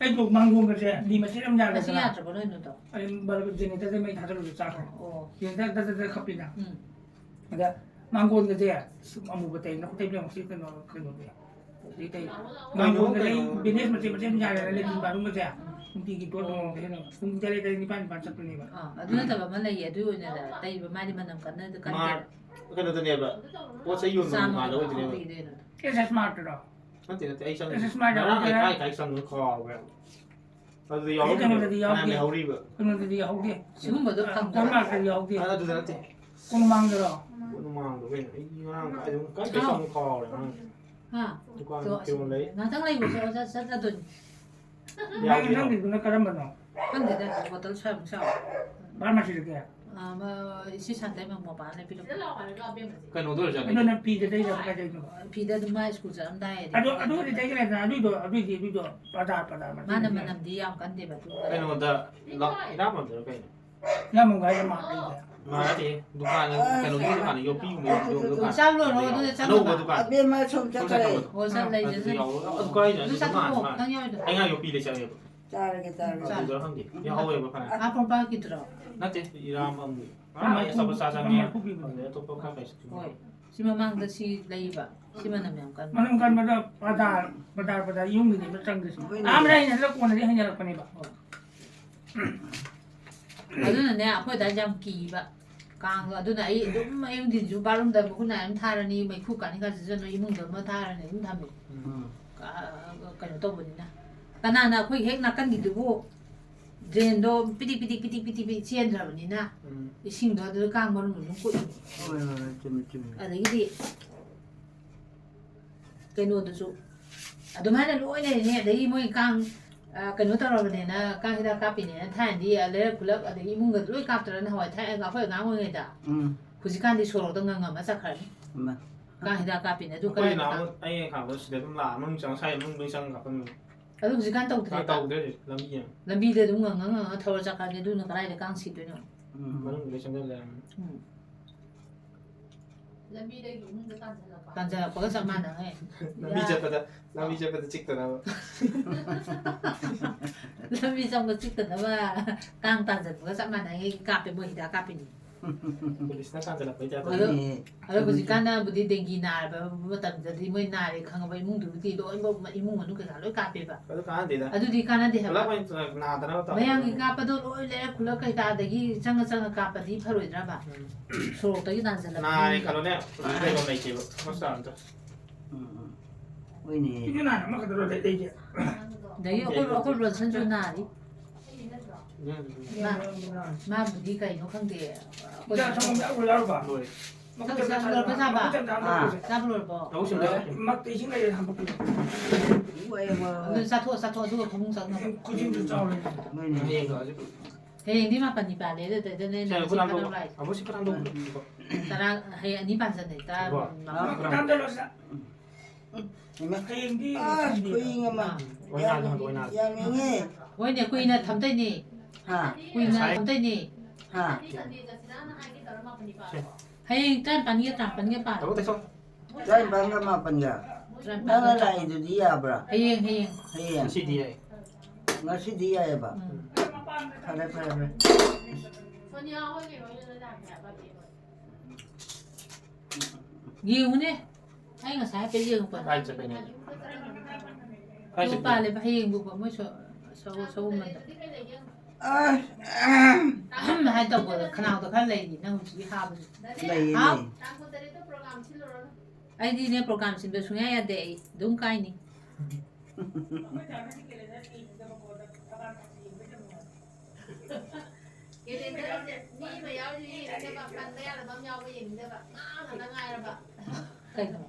ꯑꯩꯗꯣ ꯃꯥꯡꯒꯣꯟꯒꯁꯦ ꯂꯤ ꯃꯆꯦꯠ ꯑꯃ ꯉꯁꯤ ꯌꯥꯜꯂꯦꯗꯅ꯫ ꯌꯥꯗ꯭ꯔꯕꯣ ꯅꯣꯏ ꯅꯠꯇꯣ? ꯑꯩ ꯕꯜꯕ ꯖꯦꯅꯦꯔꯦꯇꯔꯗ ꯃꯩ ꯊꯥꯗꯔꯨꯕꯗ ꯆꯥꯛꯈ꯭ꯔꯦ꯫ ꯑꯣ꯫ ꯖꯦꯅꯦꯔꯦꯇꯔ ꯗꯛ ꯗꯛ ꯗꯛ ꯈꯞꯄꯤꯅ꯫ ꯎꯝ꯫ ꯑꯗ ꯃꯥꯡꯒꯣꯟꯒꯁꯦ ꯁꯨꯝ ꯑꯃꯨꯕ ꯇꯩ, ꯅꯈꯨꯠ ꯇꯩꯕ꯭ꯔꯥ ꯌꯦꯡꯉꯨ ꯁꯤ ꯀꯩꯅꯣ, ꯀꯩꯅꯣꯗꯤ꯫ ꯍꯧꯖꯤꯛ ꯇꯩ꯫ ꯀꯩꯅꯣ, ꯃꯥꯡꯒꯣꯟꯒꯁꯦ ꯀꯩꯅꯣ? ꯕꯦꯅꯦꯁ ꯃꯆꯦꯠ ꯃꯆꯦꯠ ꯑꯃ ꯌꯥꯜꯂꯦꯅ ꯂꯦꯇ꯭ꯔꯤꯟ ꯕꯥꯠꯔꯨꯝꯒꯁꯦ꯫ ꯅꯨꯡꯇꯤꯒꯤ ꯗꯣꯔ ꯑꯃꯃꯝ ꯇꯩꯁꯜꯂꯒ ꯄꯨꯡ ꯇꯔꯦꯠ ꯇꯔꯦꯠ ꯅꯤꯄꯥꯟ ꯅꯤꯄꯥꯟ ꯆꯠꯄꯅꯦꯕ꯫ ꯑꯥ, ꯑꯗꯨ ꯅꯠꯇꯕ ꯑꯃ ꯂꯩꯌꯦ, ꯑꯗꯨ ꯑꯣꯏꯅ ꯇꯩꯕ, ꯃꯥꯗꯤ ꯃꯅꯝ ꯀꯟꯅ ꯀꯟꯗꯦꯕ꯫ ꯃꯥ-, ꯀꯩꯅꯣꯗꯅꯦꯕ, ꯄꯣꯠ ꯆꯩ ꯌꯣꯟꯕ ꯆꯥꯝꯃ ꯗꯨꯀꯥꯟꯗ ꯑꯣꯏꯗꯣꯏꯅꯦꯕ꯫ ꯄꯤꯗꯣꯏꯅꯣ? ꯑꯦꯁ ꯑꯦꯁ ꯃꯥꯔꯠꯇꯔꯣ? ꯅꯠꯇꯦ, ꯅꯠꯇꯦ, ꯑꯩ ꯆꯪꯉꯤꯁꯦ꯫ ꯑꯦꯁ ꯑꯦꯁ ꯃꯥꯔꯠ ꯉꯔꯥꯡ ꯑꯩ ꯌꯥꯎꯗꯦ꯫ ꯀꯥꯏ ꯀꯥꯏ ꯆꯪꯕꯅꯣ ꯀꯥꯎꯈ꯭ꯔꯦ꯫ ꯑꯗꯨꯗ ꯑꯗꯩ ꯌꯥꯎꯔꯝꯃꯤꯕ ꯀꯩꯅꯣꯗꯗꯤ ꯐꯅꯌꯥꯝ ꯌꯥꯎꯗꯦ꯫ ꯂꯩꯍꯧꯔꯤꯕ꯫ ꯀꯩꯅꯣꯗꯗꯤ ꯌꯥꯎꯍꯧꯗꯦ꯫ ꯁꯤꯒꯨꯝꯕꯗꯣ ꯑ, ꯐꯪꯗꯕ꯫ ꯀꯣꯜꯃꯥꯔꯠꯇꯗꯤ ꯌꯥꯎꯍꯧꯗꯦ꯫ ꯑ, ꯑꯗꯨꯗ ꯅꯠꯇꯦ꯫ ꯀꯣꯅꯨꯡꯃꯥꯡꯗꯔꯣ? ꯀꯣꯅꯨꯡꯃꯥꯡꯗꯣ ꯀꯩꯅꯣ? ꯑꯩ ꯉꯔꯥꯡ ꯀꯥꯏꯗ, ꯀꯥꯏꯗ ꯆꯪꯉꯝꯃꯣ ꯀꯥꯎꯔꯦ ꯉꯔꯥꯡ꯫ ꯍꯥ? ꯗꯨꯀꯥꯟ ꯐꯤꯔꯣꯟ ꯂꯩ꯫ ꯉꯥꯛꯇꯪ ꯂꯩꯕꯁꯦ ꯑꯣꯖꯥ ꯆꯠꯂꯗꯣꯏꯅꯤ꯫ ꯅꯪ, ꯌꯥꯎꯗꯦ, ꯌꯥꯎꯗꯦ꯫ ꯅꯪꯒꯤꯗꯨꯅ ꯀꯔꯝꯕꯅꯣ? ꯈꯪꯗꯦꯗ, ꯕꯣꯇꯜ ꯁ꯭ꯋꯥꯏꯃꯨꯛ ꯆꯥꯎꯕ꯫ ꯐꯥꯔꯃꯥꯁꯤꯗꯒꯤ? ꯑꯥ, ꯃ-, ꯏꯆꯦ ꯁꯥꯟꯇꯩꯃ ꯃꯄꯥꯟꯗ ꯄꯤꯔꯛꯄ꯫ ꯀꯩꯅꯣꯗ ꯑꯣꯏꯔꯖꯥꯠꯅꯦ꯫ ꯑꯗꯨꯅ ꯐꯤꯗ ꯇꯩꯅꯕ ꯀꯥꯏꯗꯩꯅꯣ? ꯐꯤꯗ ꯑꯗꯨꯝ ꯃꯥ ꯁ꯭ꯀꯨꯜ ꯆꯠꯂꯝꯗꯥꯏꯗ ꯑꯗꯨ, ꯑꯗꯨꯕꯨꯗꯤ ꯇꯩꯒꯅꯤꯗꯅ, ꯑꯗꯨꯏꯗꯣ, ꯑꯗꯨꯏꯗꯤ, ꯑꯗꯨꯏꯗꯣ ꯄ꯭ꯔꯗꯥ, ꯄ꯭ꯔꯗꯥ ꯃꯆꯨ ꯃꯥꯅ ꯑꯗꯨꯏꯗꯣ꯫ ꯃꯅꯝꯗꯤ ꯌꯥꯝ ꯀꯟꯗꯦꯕ, ꯑꯗꯨ ꯀꯩꯅꯣꯗ, ꯂ-, ꯏꯔꯥꯕꯣꯟꯗꯔ ꯀꯩꯅꯣ? ꯏꯔꯥꯕꯣꯟ ꯒꯥꯔꯤ ꯃꯥꯡ ꯂꯩꯗ꯫ ꯃꯥ ꯅꯠꯇꯦ, ꯗꯨꯀꯥꯟ, ꯀꯩꯅꯣꯒꯤ ꯗꯨꯀꯥꯟ, ꯌꯣꯠꯄꯤꯒꯨꯝꯕ ꯌꯣꯟꯕ ꯗꯨꯀꯥꯟ꯫ ꯆꯥꯛ ꯂꯣꯏꯔꯣ, ꯑꯗꯨꯗ ꯑꯅꯧꯕ ꯆꯪꯉꯒ꯫ ꯗꯨꯀꯥꯟ꯫ ꯑꯕꯦꯝꯃ ꯁꯣꯝ ꯁꯣꯝ ꯆꯠꯈ꯭ꯔꯦ꯫ ꯆꯠꯈ꯭ꯔꯕꯗꯣ꯫ ꯑꯣ, ꯆꯠ-, ꯂꯩꯖꯁꯅꯨ꯫ ꯑꯗꯨꯗ ꯌꯥꯎꯕ꯫ ꯑꯗꯨ ꯀꯥꯏꯗ? ꯑꯗꯨ ꯆꯥꯊꯣꯛꯑꯣ, ꯃꯥ, ꯃꯥ꯫ ꯅꯪ ꯌꯥꯎꯔꯤꯗꯣ꯫ ꯑꯩ ꯉꯥ ꯌꯣꯠꯄꯤ ꯂꯩ ꯆꯪꯉꯦꯕ꯫ ꯆꯥꯔꯒꯦ, ꯆꯥꯔꯒꯦ꯫ ꯀꯥꯏꯗ ꯇꯧꯗꯣꯏꯔꯣ ꯈꯪꯗꯦ꯫ ꯌꯥꯎꯍꯧꯋꯦꯕ ꯐꯅꯌꯥꯝ꯫ ꯑꯥ, ꯄꯣꯔꯣꯝꯄꯥꯔ ꯀꯤꯗꯨꯔꯣ? ꯅꯠꯇꯦ, ꯏꯔꯥꯕꯣꯟꯒꯤ꯫ ꯃꯥ ꯉꯔꯥꯡ ꯑꯩ ꯑꯆꯥꯄꯣꯠ ꯆꯥ ꯆꯪꯉꯦ꯫ ꯃꯥꯏꯈꯨ ꯄꯤꯕꯗꯣ꯫ ꯑꯗꯩ ꯑꯇꯣꯞꯄ ꯈꯔ ꯈꯔꯁꯨ꯫ ꯍꯣꯏ꯫ ꯁꯤ ꯃꯃꯥꯡꯗ ꯁꯤ ꯂꯩꯕ꯫ ꯁꯤ ꯃꯅꯝ ꯌꯥꯝ ꯀꯟꯕ꯫ ꯃꯅꯝ ꯀꯟꯕꯗꯣ ꯄ꯭ꯔꯗꯥ, ꯄ꯭ꯔꯗꯥ, ꯄ꯭ꯔꯗꯥ ꯌꯨꯝꯒꯤꯅꯦꯕ ꯆꯪꯗꯣꯏꯁꯦ꯫ ꯍꯣꯏꯅꯦ꯫ ꯑꯍꯥꯟꯕꯗ ꯍꯩꯅꯗ꯭ꯔ ꯀꯣꯟꯅꯗꯤ ꯍꯩꯅꯔꯛꯄꯅꯦꯕ꯫ ꯍꯣꯏ꯫ ꯑꯗꯨꯅꯅꯦ, ꯑꯩꯈꯣꯏ ꯑꯗꯥꯏꯗ ꯌꯥꯝ ꯀꯤꯕ꯫ ꯀꯥꯡꯗꯣ꯫ ꯑꯗꯨꯅ ꯑꯩ ꯑꯗꯨꯝ ꯑꯌꯨꯛ ꯅꯨꯡꯊꯤꯟꯁꯨ ꯕꯥꯠꯔꯨꯝꯗ ꯃꯈꯨꯠ ꯅꯥꯏ ꯑꯃ ꯊꯥꯔꯅꯤ, ꯃꯩꯈꯨ ꯀꯥꯅꯤ ꯈꯔ ꯁꯤꯖꯟꯅ ꯏꯃꯨꯡꯗ ꯑꯃ ꯊꯥꯔꯅꯤ, ꯑꯗꯨꯝ ꯊꯝꯃꯦ꯫ ꯎꯝ꯫ ꯀ-, ꯀꯩꯅꯣ ꯇꯧꯕꯅꯤꯅ꯫ ꯀꯅꯥꯅ ꯑꯩꯈꯣꯏ ꯍꯦꯛ ꯅꯥꯀꯟꯒꯤꯗꯨꯕꯨ ꯗ꯭ꯔꯦꯟꯗꯣ ꯄꯤꯗꯤꯛ ꯄꯤꯗꯤꯛ ꯄꯤꯗꯤꯛ ꯄꯤꯗꯤꯛ ꯄꯤꯗꯤꯛ ꯆꯦꯟꯗ꯭ꯔꯕꯅꯤꯅ, ꯎꯝ꯫ ꯏꯁꯤꯡꯗꯣ ꯑꯗꯨꯗ ꯀꯥꯡ ꯃꯔꯨꯝ ꯑꯗꯨꯝ ꯀꯣꯛꯏꯅꯤ꯫ ꯍꯣꯏ, ꯍꯣꯏ, ꯍꯣꯏ, ꯆꯨꯝꯃꯤ, ꯆꯨꯝꯃꯤ꯫ ꯑꯗꯒꯤꯗꯤ ꯀꯩꯅꯣꯗꯨꯁꯨ ꯑꯗꯨꯃꯥꯏꯅ ꯂꯣꯏ ꯂꯩꯔꯤꯅꯦ꯫ ꯑꯗꯒꯤ ꯃꯣꯏ ꯀꯥꯡ, ꯑ, ꯀꯩꯅꯣ ꯇꯧꯔꯕꯅꯦꯅ, ꯀꯥꯡ ꯍꯤꯗꯥꯛ ꯀꯥꯞꯄꯤꯅꯦꯅ ꯊꯥꯏꯅꯗꯤ, ꯑ, ꯂꯩꯔꯛ ꯈꯨꯜꯂꯛ ꯑꯗꯒꯤ ꯏꯃꯨꯡꯗ ꯂꯣꯏ ꯀꯥꯞꯇ꯭ꯔꯥ ꯅꯍꯥꯟꯋꯥꯏ? ꯊꯥꯏꯅ ꯑꯩꯈꯣꯏ ꯑꯉꯥꯡ ꯑꯣꯏꯔꯤꯉꯩꯗ꯫ ꯎꯝ꯫ ꯍꯧꯖꯤꯛꯀꯥꯟꯗꯤ ꯁꯣꯔꯣꯛꯇ ꯉꯪꯉꯝꯃ ꯆꯠꯈ꯭ꯔꯅꯤ꯫ ꯏꯃꯥ꯫ ꯀꯥꯡ ꯍꯤꯗꯥꯛ ꯀꯥꯞꯄꯤꯅꯦ꯫ ꯑꯗꯨ ꯑꯩꯈꯣꯏ ꯀꯔꯝꯕ ꯅꯍꯥꯟꯃꯨꯛ ꯀꯥꯡ? ꯑꯩ ꯈꯪꯕꯗ ꯁꯤꯗ ꯑꯗꯨꯝ ꯂꯥꯛꯑ ꯃꯅꯨꯡ ꯆꯪꯉ ꯁ꯭ꯋꯥꯏ ꯃꯅꯨꯡ ꯂꯣꯏ ꯆꯪꯉ ꯀꯥꯞꯄꯝꯃꯤ꯫ ꯑꯗꯨ ꯍꯧꯖꯤꯛꯀꯥꯟ ꯇꯧꯗ꯭ꯔꯦꯕ? ꯇꯧꯗ꯭ꯔꯦ ꯍꯧꯖꯤꯛ, ꯂꯝꯕꯤ ꯌꯥꯝ꯫ ꯂꯝꯕꯤꯗ ꯑꯗꯨꯝ ꯉꯪꯉ ꯉꯪꯉ ꯊꯧꯔ ꯆꯠꯈ꯭ꯔꯗꯤ ꯑꯗꯨꯅ ꯀꯗꯥꯏꯗ ꯀꯥꯡ ꯁꯤꯗꯣꯏꯅꯣ? ꯎꯝ꯫ ꯃꯅꯨꯡꯗ ꯂꯣꯏ ꯆꯪꯁꯤꯜꯂꯦ꯫ ꯎꯝ꯫ ꯂꯝꯕꯤꯗꯒꯤ ꯏꯃꯨꯡꯗ ꯇꯥꯟꯁꯤꯜꯂꯛꯄ꯫ ꯇꯥꯟꯁꯤꯜꯂꯛꯄꯒ ꯆꯞ ꯃꯥꯟꯅꯉꯩ꯫ ꯂꯝꯕꯤ ꯌꯥ꯫ ꯆꯠꯄꯗ, ꯂꯝꯕꯤ ꯆꯠꯄꯗ ꯆꯤꯛꯇꯅꯕ꯫ ꯂꯝꯕꯤ ꯆꯪꯕ ꯆꯤꯛꯇꯅꯕ ꯀꯥꯡ ꯇꯥꯟꯁꯤꯜꯂꯛꯄꯒ ꯆꯞ ꯃꯥꯟꯅꯉꯩ ꯀꯥꯞꯄꯦ, ꯃꯣꯏ ꯍꯤꯗꯥꯛ ꯀꯥꯞꯄꯤꯅꯤ꯫ ꯄꯨꯂꯤꯁꯅ ꯀꯥꯟꯁꯤꯜꯂꯛꯄꯩ ꯇꯥꯏꯞꯇ꯫ ꯑꯗꯣ, ꯎꯝ꯫ ꯑꯗꯣ ꯍꯧꯖꯤꯛꯀꯥꯟꯗ ꯕꯨꯗꯤ ꯗꯦꯡꯒꯤ ꯅꯥꯔꯕ ꯃꯇꯝꯗꯗꯤ ꯃꯣꯏ ꯅꯥꯔꯦ ꯈꯪꯉꯕ ꯏꯃꯨꯡꯗꯨꯕꯨꯗꯤ ꯂꯣꯏꯅꯃꯛ ꯏꯃꯨꯡ ꯃꯅꯨꯡ ꯀꯩꯀꯥ ꯂꯣꯏ ꯀꯥꯞꯄꯦꯕ꯫ ꯑꯗꯨ ꯀꯥꯟꯅꯗꯦꯗ꯫ ꯑꯗꯨꯗꯤ ꯀꯥꯟꯅꯗꯦ ꯍꯥꯏꯕ꯫ ꯄꯨꯂꯞ ꯑꯣꯏꯅ ꯅꯥꯗꯅꯕ ꯇꯧꯔꯦ꯫ ꯃꯌꯥꯝꯒꯤ ꯀꯥꯞꯄꯗꯣ ꯂꯣꯏ ꯂꯩꯔꯛ ꯈꯨꯜꯂꯛ ꯀꯩꯀꯥꯗꯒꯤ ꯆꯪꯉ ꯆꯪꯉ ꯀꯥꯞꯄꯗꯤ ꯐꯔꯣꯏꯗ꯭ꯔꯕ? ꯎꯝ꯫ ꯁꯣꯔꯣꯛꯇꯒꯤ ꯇꯥꯟꯁꯤꯜꯂꯛꯄ ꯅꯥꯔꯦ ꯃꯤꯗꯣ꯫ ꯈꯜꯂꯣꯅꯦ, ꯄꯨꯂꯤꯁ ꯂꯩꯐꯝ ꯂꯩꯇꯦꯕ, ꯍꯣꯁꯄꯤꯇꯥꯜ ꯑꯝꯇ꯫ ꯎꯝ, ꯎꯝ꯫ ꯍꯣꯏꯅꯦ꯫ ꯁꯤꯁꯨ ꯅꯍꯥꯟ ꯑꯃꯈꯛꯇꯔꯣ ꯂꯩ-, ꯂꯩꯁꯦ? ꯑꯗꯒꯤ ꯑꯩꯈꯣꯏ, ꯑꯩꯈꯣꯏ ꯕ꯭ꯔꯗꯔꯁꯟꯁꯨ ꯅꯥꯔꯤ꯫ ꯃꯥ-, ꯃꯥꯕꯨꯗꯤ ꯀꯩꯅꯣ ꯈꯪꯗꯦ꯫ ꯑꯩꯈꯣꯏ ꯏꯟꯖꯥꯡ ꯁꯪꯒꯣꯝ ꯌꯥꯎꯕ꯭ꯔꯣ, ꯌꯥꯎꯔꯕ? ꯂꯣꯏꯔꯦ꯫ ꯆꯥꯛ ꯆꯥꯕ ꯂꯣꯏꯔꯕ, ꯆꯥꯕ? ꯑꯥ꯫ ꯆꯥꯕ ꯂꯣꯏꯔꯕꯣ? ꯂꯧꯁꯤꯟꯕ ꯌꯥꯗꯦ꯫ ꯃꯛꯇ ꯏꯁꯤꯡ ꯂꯩꯔꯦ, ꯍꯥꯄꯛꯄꯤꯌꯨ꯫ ꯑꯗꯨ ꯆꯥꯊꯣꯛ, ꯆꯥꯊꯣꯛ, ꯑꯗꯨꯒ ꯐꯃꯨꯡ ꯆꯪꯅꯕ꯫ ꯈꯨꯖꯤꯟꯁꯨ ꯆꯥꯎꯔꯦ꯫ ꯍꯌꯦꯡꯗꯣ ꯍꯧꯖꯤꯛ ꯍꯌꯦꯡꯗꯤ ꯃꯥꯄꯟꯅꯤ ꯄꯥꯜꯂꯦ, ꯑꯗꯨꯗ, ꯑꯗꯨꯅꯦ ꯁꯦ, ꯅꯪ ꯈꯨꯠ ꯁꯤ ꯍꯥꯝꯗꯣꯛ-, ꯈꯠꯅꯧ ꯂꯥꯛꯏꯁꯦ꯫ ꯑꯃꯨꯛ ꯁꯤ ꯈꯠꯅꯧ꯫ ꯇꯔꯥ, ꯍꯌꯦꯡ ꯑꯅꯤ ꯄꯥꯟꯖꯟꯅꯩ, ꯇꯔꯥ ꯏꯕꯣ꯫ ꯃꯥꯄꯟ꯫ ꯈꯨꯠ ꯍꯥꯝꯖꯜꯂꯣ ꯁꯤꯗ꯫ ꯏꯃꯥ꯫ ꯍꯌꯦꯡꯗꯤ ꯑꯁ, ꯁꯟꯗꯦ꯫ ꯈꯨꯏꯪ ꯑꯃ꯫ ꯑꯣꯏꯅꯥꯗꯣ ꯍꯥꯝꯗꯣꯛ, ꯑꯣꯏꯅꯥꯗꯣ꯫ ꯌꯥꯝ ꯏꯪꯉꯦ꯫ ꯍꯣꯏꯅꯦ, ꯀꯨꯏꯅ ꯊꯝꯗꯣꯏꯅꯦ꯫ ꯍꯥ? ꯀꯨꯏꯅ ꯉꯁꯥꯏ꯫ ꯊꯝꯗꯣꯏꯅꯦ꯫ ꯍꯥ? ꯁꯦ꯫ ꯍꯌꯦꯡ ꯇꯔꯥꯅꯤꯄꯥꯟꯒ ꯇꯔꯥꯃꯥꯄꯟꯒ ꯄꯥꯜꯂꯣ꯫ ꯇꯧ, ꯇꯩꯁꯣ꯫ ꯇꯔꯥꯅꯤꯄꯥꯟꯒ ꯃꯥꯄꯟꯒ꯫ ꯇꯔꯥꯅꯤꯄꯥꯟꯒ ꯅꯪꯅ ꯂꯥꯛꯏꯗꯨꯗꯤ ꯌꯥꯕ꯭ꯔꯥ? ꯍꯌꯦꯡ, ꯍꯌꯦꯡ꯫ ꯍꯌꯦꯡ꯫ ꯉꯁꯤꯗꯤ ꯌꯥꯏ꯫ ꯉꯁꯤꯗꯤ ꯌꯥꯏꯑꯕ? ꯎꯝ꯫ ꯐꯔꯦ, ꯐꯔꯦ, ꯐꯔꯦ꯫ ꯁꯣꯅꯤꯌꯥ ꯍꯣꯏ ꯀꯩꯅꯣ ꯍꯣꯏ ꯂꯣꯏ ꯂꯥꯛꯈ꯭ꯔꯦ ꯍꯥꯏꯕ꯫ ꯌꯦꯡꯉꯨꯅꯦ꯫ ꯑꯩ ꯉꯁꯥꯏ ꯍꯥꯏꯐꯦꯠ ꯌꯦꯡꯉꯛꯄꯅꯦ꯫ ꯀꯥꯏ ꯆꯠꯄꯩꯅꯣ? ꯀꯥꯏ ꯆꯠꯄꯩꯅꯣ? ꯄꯥꯜꯂꯦꯕ ꯍꯌꯦꯡꯕꯨꯕ ꯃꯣꯏ ꯁꯣ-, ꯁꯣ-, ꯁꯣꯝꯕꯟꯗ꯫ ꯑꯁ, ꯑꯍꯝ ꯍꯥꯏ ꯇꯧꯕꯗ ꯈꯅꯥꯎꯗ ꯈꯔ ꯂꯩꯔꯤ ꯅꯪ ꯍꯧꯖꯤꯛꯀꯤ ꯍꯥꯕꯗꯨ꯫ ꯂꯩꯌꯦ, ꯍꯥꯎ? ꯂꯩꯌꯦ꯫ ꯑꯩꯗꯤꯅꯦ program ꯁꯤꯟꯕ ꯁꯨꯡꯌꯥ ꯌꯥꯗꯦ ꯑꯩ꯫ ꯑꯗꯨꯝ ꯀꯥꯏꯅꯤ꯫ Calendar ꯁꯦ ꯃꯤ ꯑꯃ ꯌꯥꯎꯔꯁꯨ ꯌꯦꯡꯅꯤꯡꯗꯕ, ꯄꯟꯕ ꯌꯥꯗꯕ ꯑꯃ ꯌꯥꯎꯕ ꯌꯦꯡꯅꯤꯡꯗꯕ, ꯉꯥꯡꯉꯗ ꯉꯥꯏꯔꯕ꯫ ꯀꯩꯅꯣ?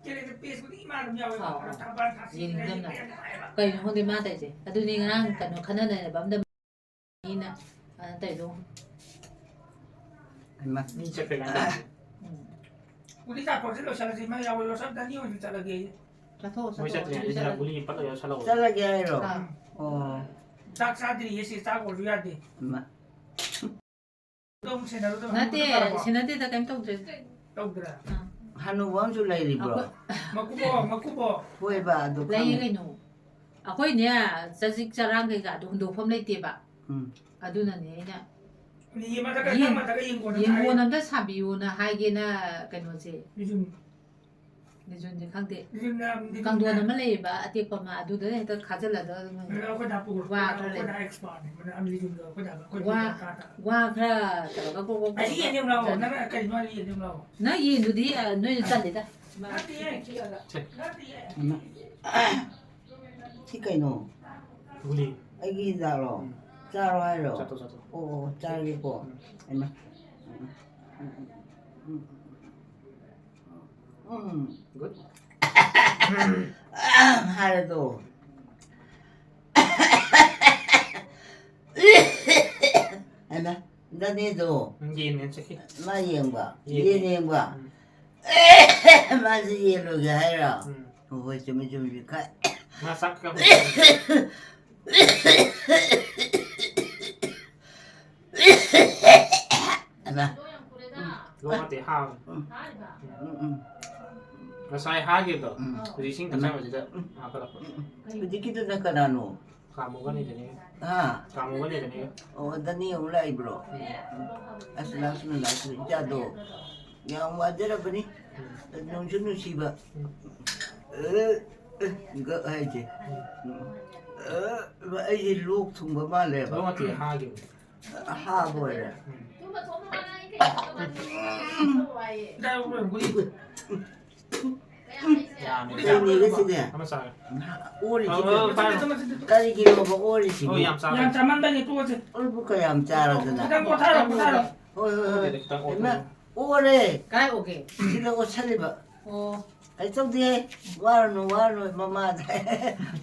Calendar page ꯈꯨꯗꯤꯡꯒꯤ ꯃꯥ ꯑꯗꯨꯝ ꯌꯥꯎꯋꯦꯕ꯫ ꯑꯥꯎ, ꯑꯥꯎ꯫ ꯊꯝꯕꯥꯜ ꯊꯥꯁꯤ ꯌꯦꯡꯅꯤꯡꯗꯕꯅ꯫ ꯀꯩꯅꯣ ꯈꯪꯗꯦ ꯃꯥ ꯇꯧꯔꯤꯁꯦ꯫ ꯑꯗꯨꯅꯤ ꯉꯔꯥꯡ ꯀꯩꯅꯣ ꯈꯟꯅ ꯅꯩꯅꯕ ꯑꯝꯗ ꯃꯤꯅ, ꯑ, ꯇꯧꯔꯤꯗꯣ꯫ ꯍꯩꯃꯥ꯫ ꯃꯤ ꯆꯠꯈ꯭ꯔꯦ ꯀꯥꯏꯅ ꯇꯧꯔꯤꯁꯦ꯫ ꯎꯝ꯫ ꯒꯨꯂꯤ ꯆꯥꯊꯣꯛꯑꯁꯤ, ꯂꯣꯏꯁꯤꯜꯂꯁꯤ, ꯃꯥ ꯌꯥꯎꯕ ꯂꯣꯏꯁꯤꯜꯂꯗꯤ ꯑꯅꯤ ꯑꯣꯏꯅ ꯆꯠꯂꯒꯦ꯫ ꯆꯠꯊꯣꯛꯑꯣ, ꯃꯣꯏ ꯆꯠꯇ꯭ꯔꯤꯉꯩꯗ ꯆꯠꯊꯣꯛꯑꯣ, ꯁꯤꯗ ꯆꯠꯂꯒꯦ꯫ ꯒꯨꯂꯤ ꯄꯠꯂꯒ ꯆꯠꯍꯧꯔꯣ꯫ ꯆꯠꯂꯒꯦ ꯍꯥꯏꯔꯣ? ꯑꯥ꯫ ꯑꯣ꯫ ꯆꯥꯛ ꯆꯥꯗ꯭ꯔꯤꯌꯦ ꯁꯤ, ꯆꯥꯛ ꯑꯣꯏꯔꯁꯨ ꯌꯥꯗꯦ꯫ ꯍꯩꯃꯥ꯫ ꯑꯗꯣ ꯑꯃꯨꯛ ꯁꯦꯟꯅꯔꯨꯗꯕ, ꯅꯠꯇꯦ, ꯍꯅꯨꯕꯗꯣ ꯐꯔꯕꯣ? ꯁꯦꯟꯅꯗꯦꯗ, ꯀꯩꯝ ꯇꯧꯗ꯭ꯔꯦ꯫ ꯇꯧꯗ꯭ꯔꯦ? ꯑꯥ꯫ ꯍꯅꯨꯕ ꯑꯃꯁꯨ ꯂꯩꯔꯤꯕ꯭ꯔꯣ? ꯑꯩꯈꯣꯏ ꯃꯀꯨꯕꯣꯛ, ꯃꯀꯨꯕꯣꯛ꯫ ꯍꯣꯏꯕ, ꯑꯗꯨ ꯂꯩꯌꯦ ꯈꯪꯉꯦ꯫ ꯀꯩꯅꯣ꯫ ꯑꯩꯈꯣꯏꯅꯦ, ꯆꯖꯤꯛ ꯆꯔꯥꯡ ꯀꯩꯀꯥꯗꯣ ꯍꯨꯟꯗꯣꯛꯐꯝ ꯂꯩꯇꯦꯕ꯫ ꯎꯝ꯫ ꯑꯗꯨꯅꯅꯦ ꯑꯩꯅ ꯅꯤꯒꯤ ꯃꯊꯛꯇ, ꯌꯦꯟ-, ꯅꯪ ꯃꯊꯛꯇ ꯌꯦꯡꯒꯣꯟ ꯑꯃ ꯌꯦꯟꯒꯣꯟ ꯁꯥꯏ꯫ ꯑꯝꯇ ꯁꯥꯕꯤꯌꯣꯅ ꯍꯥꯏꯒꯦꯅ ꯀꯩꯅꯣꯁꯦ꯫ ꯂꯤꯖꯨꯟ꯫ ꯂꯤꯖꯨꯟꯁꯦ ꯈꯪꯗꯦ꯫ ꯂꯤꯖꯨꯟꯅ, ꯂꯤꯖꯨꯟꯅ꯫ ꯀꯥꯡꯊꯣꯟ ꯑꯃ ꯂꯩꯌꯦꯕ ꯑꯇꯦꯛꯄ ꯑꯃ, ꯑꯗꯨꯗ ꯍꯦꯛꯇ ꯈꯥꯖꯤꯜꯂꯗ ꯑꯗꯨꯝ ꯑꯩꯈꯣꯏ ꯗꯥ ꯄꯨꯈ꯭ꯔꯣ꯫ ꯋꯥ ꯑꯩꯈꯣꯏ ꯈꯔ ꯗꯥ, ꯂꯩ꯫ ꯑꯩꯈꯣꯏ ꯗꯥ expertꯅꯦ꯫ ꯃꯅ-, ꯂꯤꯖꯨꯟꯗꯣ ꯑꯩꯈꯣꯏ ꯗꯥ, ꯑꯩꯈꯣꯏ ꯋꯥ, ꯗꯥ ꯇꯥꯗ꯫ ꯋꯥ ꯈꯔ ꯇꯧꯔꯒ ꯀꯣꯛ ꯀꯣꯛ ꯑꯁꯤ ꯌꯦꯟ ꯌꯦꯡꯉꯨ ꯂꯥꯎ꯫ ꯆꯥꯅꯤ꯫ ꯅꯪ ꯀꯔꯤꯅꯣ ꯍꯥꯏꯔꯤ ꯌꯦꯟ ꯌꯦꯡꯉꯨ ꯂꯥꯎ꯫ ꯅꯪ ꯌꯦꯟꯗꯨꯗꯤ, ꯑ, ꯅꯣꯏꯅ ꯆꯜꯂꯤꯗ꯫ ꯅꯠꯇꯤꯌꯦ꯫ ꯅꯠꯇꯤꯌꯦ꯫ ꯏꯃꯥ꯫ ꯁꯤ ꯀꯩꯅꯣ? ꯒꯨꯂꯤ꯫ ꯑꯩꯒꯤ ꯍꯤꯗꯥꯛꯂꯣ? ꯎꯝ꯫ ꯆꯥꯔꯣ ꯍꯥꯏꯔꯣ? ꯆꯥꯊꯣꯛ, ꯆꯥꯊꯣꯛ꯫ ꯑꯣ, ꯑꯣ, ꯆꯥꯔꯒꯦꯀꯣ꯫ ꯎꯝ꯫ ꯍꯩꯃꯥ꯫ ꯎꯝ, ꯎꯝ, ꯎꯝ, ꯎꯝ, ꯎꯝ꯫ ꯎꯝ꯫ Good꯫ ꯍꯥꯏꯔꯗꯣ꯫ ꯍꯩꯃꯥ꯫ ꯗꯅꯦꯗꯣ꯫ ꯎꯝ, ꯌꯦꯟꯅꯦ ꯆꯠꯈꯤ꯫ ꯃꯥ ꯌꯦꯡꯕ? ꯌꯦꯟꯅꯦ꯫ ꯌꯦꯟ ꯌꯦꯡꯕ? ꯎꯝ꯫ ꯃꯥꯁꯨ ꯌꯦꯟ ꯂꯣꯏꯒꯦ ꯍꯥꯏꯔꯣ? ꯎꯝ꯫ ꯍꯣꯏ, ꯍꯣꯏ, ꯆꯨꯝꯃꯤ, ꯆꯨꯝꯃꯤ, ꯈꯥꯏ꯫ ꯃꯥ ꯆꯥꯛ ꯀ-, ꯑꯃ꯫ ꯂꯣꯛ ꯅꯠꯇꯦ, ꯍꯥꯕꯅꯤ꯫ ꯎꯝ꯫ ꯎꯝ, ꯎꯝ꯫ ꯉꯁꯥꯏ ꯍꯥꯈꯤꯕꯗꯣ, ꯎꯝ꯫ ꯍꯧꯖꯤꯛ ꯏꯁꯤꯡ ꯊꯛꯆꯟꯕꯁꯤꯗ ꯎꯝ꯫ ꯍꯥꯞꯀꯠꯂꯛꯄ꯫ ꯎꯝ, ꯎꯝ꯫ ꯍꯧꯖꯤꯛꯀꯤꯗꯨꯅ ꯀꯅꯥꯅꯣ? ꯀꯥꯃꯣꯒꯅꯤꯗꯅꯦ꯫ ꯍꯥ? ꯀꯥꯃꯣꯒꯅꯤꯗꯅꯦ꯫ ꯑꯣ, ꯗꯅꯤ ꯑꯃꯨꯛ ꯂꯥꯛꯏꯕ꯭ꯔꯣ? ꯎꯝ꯫ ꯑꯁ, ꯂꯥꯛꯁꯅꯨ, ꯂꯥꯛꯁꯅꯨ, ꯏꯆꯥꯗꯣ ꯌꯥꯝ ꯋꯥꯖꯔꯕꯅꯤ꯫ ꯎꯝ꯫ ꯅꯨꯡꯁꯨ ꯅꯨꯡꯁꯤꯕ꯫ ꯎꯝ꯫ ꯑꯦ, ꯑꯦ, ꯒꯛ ꯍꯥꯏꯁꯦ꯫ ꯎꯝ꯫ ꯑꯦ, ꯑꯩꯁꯦ ꯂꯣꯛ ꯊꯨꯡꯕ ꯃꯥꯜꯂꯦꯕ꯫ ꯂꯣꯛ ꯅꯠꯇꯦ, ꯍꯥꯒꯤꯕꯅꯦ꯫ ꯍꯥꯕ ꯑꯣꯏꯔꯦ꯫ ꯎꯝ꯫ ꯌꯥꯝꯃꯦ꯫ ꯀꯩꯅꯦꯒꯦ ꯁꯤꯗꯤ? ꯑꯃ ꯆꯥꯔꯦ꯫ ꯑꯣꯔꯤꯁꯤ ꯑ, ꯀꯩꯅꯣ? ꯄꯥꯏꯔꯣ꯫ ꯀꯔꯤꯒꯤꯅꯣꯕ ꯑꯣꯔꯤꯁꯤꯕꯨ? ꯍꯣꯏ, ꯌꯥꯝ ꯆꯥꯔꯦ꯫ ꯌꯥꯝ ꯆꯥꯃꯟꯕꯒꯤ ꯇꯣꯛꯑꯁꯦ꯫ ꯑꯣꯏꯕꯨ ꯀꯌꯥꯝ ꯆꯥꯔꯗꯅ? ꯈꯤꯇꯪ ꯄꯣꯊꯥꯔꯣ, ꯄꯣꯊꯥꯔꯣ꯫ ꯍꯣꯏ, ꯍꯣꯏ, ꯍꯣꯏ꯫ ꯈꯤꯇꯪ ꯏꯃꯥ, ꯑꯣꯠꯂꯣ꯫ ꯑꯣꯔꯦ꯫ ꯀꯥꯏ ꯑꯣꯒꯦ? ꯁꯤꯗ ꯑꯣꯠꯁꯜꯂꯤꯕ꯫ ꯑꯣ꯫ ꯀꯩꯁꯨ ꯇꯧꯗꯦ꯫ ꯋꯥꯔꯨꯅꯨ, ꯋꯥꯔꯨꯅꯨ꯫ ꯃꯃꯥꯗ,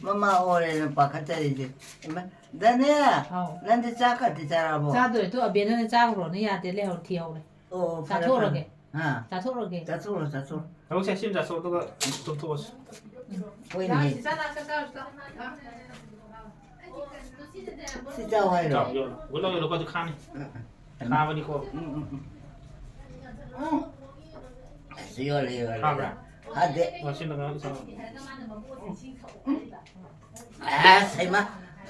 ꯃꯃꯥ ꯑꯣꯔꯦꯅ ꯄꯥꯈꯠꯆꯔꯤꯁꯦ꯫ ꯏꯃꯥ, ꯗꯥꯅꯦ, ꯍꯥꯎ꯫ ꯅꯪꯗꯤ ꯆꯥꯛ ꯀꯗꯤ ꯆꯥꯔꯕꯣ? ꯆꯥꯗꯣꯔꯦ꯫ ꯇꯨ ꯑꯕꯦꯅꯅ ꯆꯥꯈ꯭ꯔꯣꯅ ꯌꯥꯗꯦ, ꯂꯩꯍꯧꯔꯦ, ꯊꯤꯍꯧꯔꯦ꯫ ꯑꯣ, ꯐꯔꯦ, ꯆꯥꯊꯣꯛꯎꯔꯒꯦ꯫ ꯐꯔꯦ꯫ ꯍꯥ? ꯆꯥꯊꯣꯛꯎꯔꯒꯦ꯫ ꯆꯥꯊꯣꯛꯎꯔꯣ, ꯆꯥꯊꯣꯛꯎꯔꯣ꯫ ꯊꯕꯛꯁꯦ ꯁꯤ ꯑꯃ ꯆꯥꯊꯣꯛꯑꯣ, ꯑꯗꯨꯒ ꯇꯨꯝꯊꯣꯛꯑꯁꯤ꯫ ꯍꯣꯏꯅꯦ꯫ ꯆꯥꯔꯨꯁꯤ, ꯆꯥꯔꯨꯁꯤ, ꯆꯥꯔꯨꯁꯤ, ꯆꯥꯔꯨꯁꯤ꯫ ꯁꯤ ꯆꯥꯎ ꯍꯥꯏꯔꯣ? ꯆꯥꯎ, ꯌꯣꯠꯂꯣ꯫ ꯒꯨꯂꯥ ꯌꯣꯠꯂꯣ, ꯑꯗꯨ ꯈꯥꯅꯤ꯫ ꯎꯝ, ꯎꯝ꯫ ꯈꯥꯕꯅꯤꯀꯣ꯫ ꯎꯝ, ꯎꯝ, ꯎꯝ꯫ ꯎꯝ꯫ ꯑꯁ, ꯌꯣꯠꯂꯦ, ꯌꯣꯠꯂꯦ꯫ ꯈꯥꯕ꯭ꯔꯥ? ꯈꯥꯗꯦ꯫ ꯑꯣ, ꯁꯤ ꯅꯪ ꯏꯁꯥ꯫ ꯑꯁ, ꯍꯩꯃꯥ,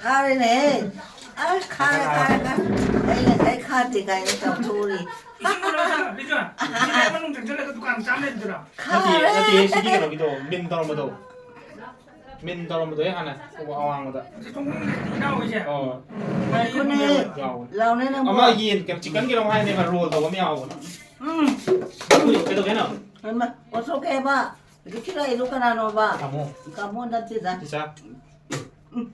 ꯈꯥꯔꯦꯅꯦꯍꯦ꯫ ꯑꯁ, ꯈꯥꯔꯦ, ꯈꯥꯔꯦ, ꯈꯥꯔꯦ꯫ ꯑꯩ ꯉꯁꯥꯏ ꯈꯥꯗꯦ ꯀꯥꯏꯅ ꯇꯧꯊꯣꯛꯎꯔꯤ꯫ ꯏꯁꯤꯡ ꯄꯨꯔꯛꯑꯣ, ꯕꯤꯖꯨ꯫ ꯏꯁꯤꯡ ꯃꯅꯨꯡ ꯆꯪꯁꯤꯜꯂꯒ ꯗꯨꯀꯥꯟ ꯆꯥꯝ ꯂꯩꯕꯗꯨꯔꯣ? ꯅꯠꯇꯦ, ꯈꯥꯔꯦ꯫ ꯅꯠꯇꯦ, ꯁꯤꯒꯤ ꯀꯩꯅꯣꯒꯤꯗꯣ, ꯃꯤꯟ ꯇꯧꯔꯝꯕꯗꯣ꯫ ꯃꯤꯟ ꯇꯧꯔꯝꯕꯗꯣ, ꯑꯩ ꯍꯥꯟꯅ ꯑꯋꯥꯡꯕꯗ꯫ ꯁꯤ ꯊꯣꯡ ꯃꯅꯨꯡꯗ ꯏꯅꯥꯎ ꯍꯣꯏꯁꯦ? ꯑꯣ꯫ ꯉꯥꯏꯈꯣꯅꯦ꯫ ꯌꯥꯎꯕꯅꯦ꯫ ꯂꯥꯎꯅꯦ ꯅꯪꯕꯣ꯫ ꯑꯃ ꯌꯦꯟ, ꯀꯩꯅꯣ, chicken ꯀꯩꯅꯣꯝ ꯍꯥꯏꯅꯦꯕ, roll ꯇꯧꯕ ꯑꯃ ꯌꯥꯎꯕꯅꯦ꯫ ꯎꯝ꯫ ꯀꯩꯗꯧꯒꯦ ꯍꯥꯏꯅꯣ? ꯍꯩꯃꯥ, ꯑꯣꯟꯊꯣꯛꯀꯦ ꯍꯥꯏꯕ꯫ ꯍꯧꯖꯤꯛꯀꯤ ꯂꯥꯛꯏꯗꯣ ꯀꯅꯥꯅꯣꯕ? ꯇꯥꯃꯣ꯫ ꯇꯥꯃꯣ ꯅꯠꯇꯦꯗ꯫ ꯏꯆꯥ꯫ ꯎꯝ,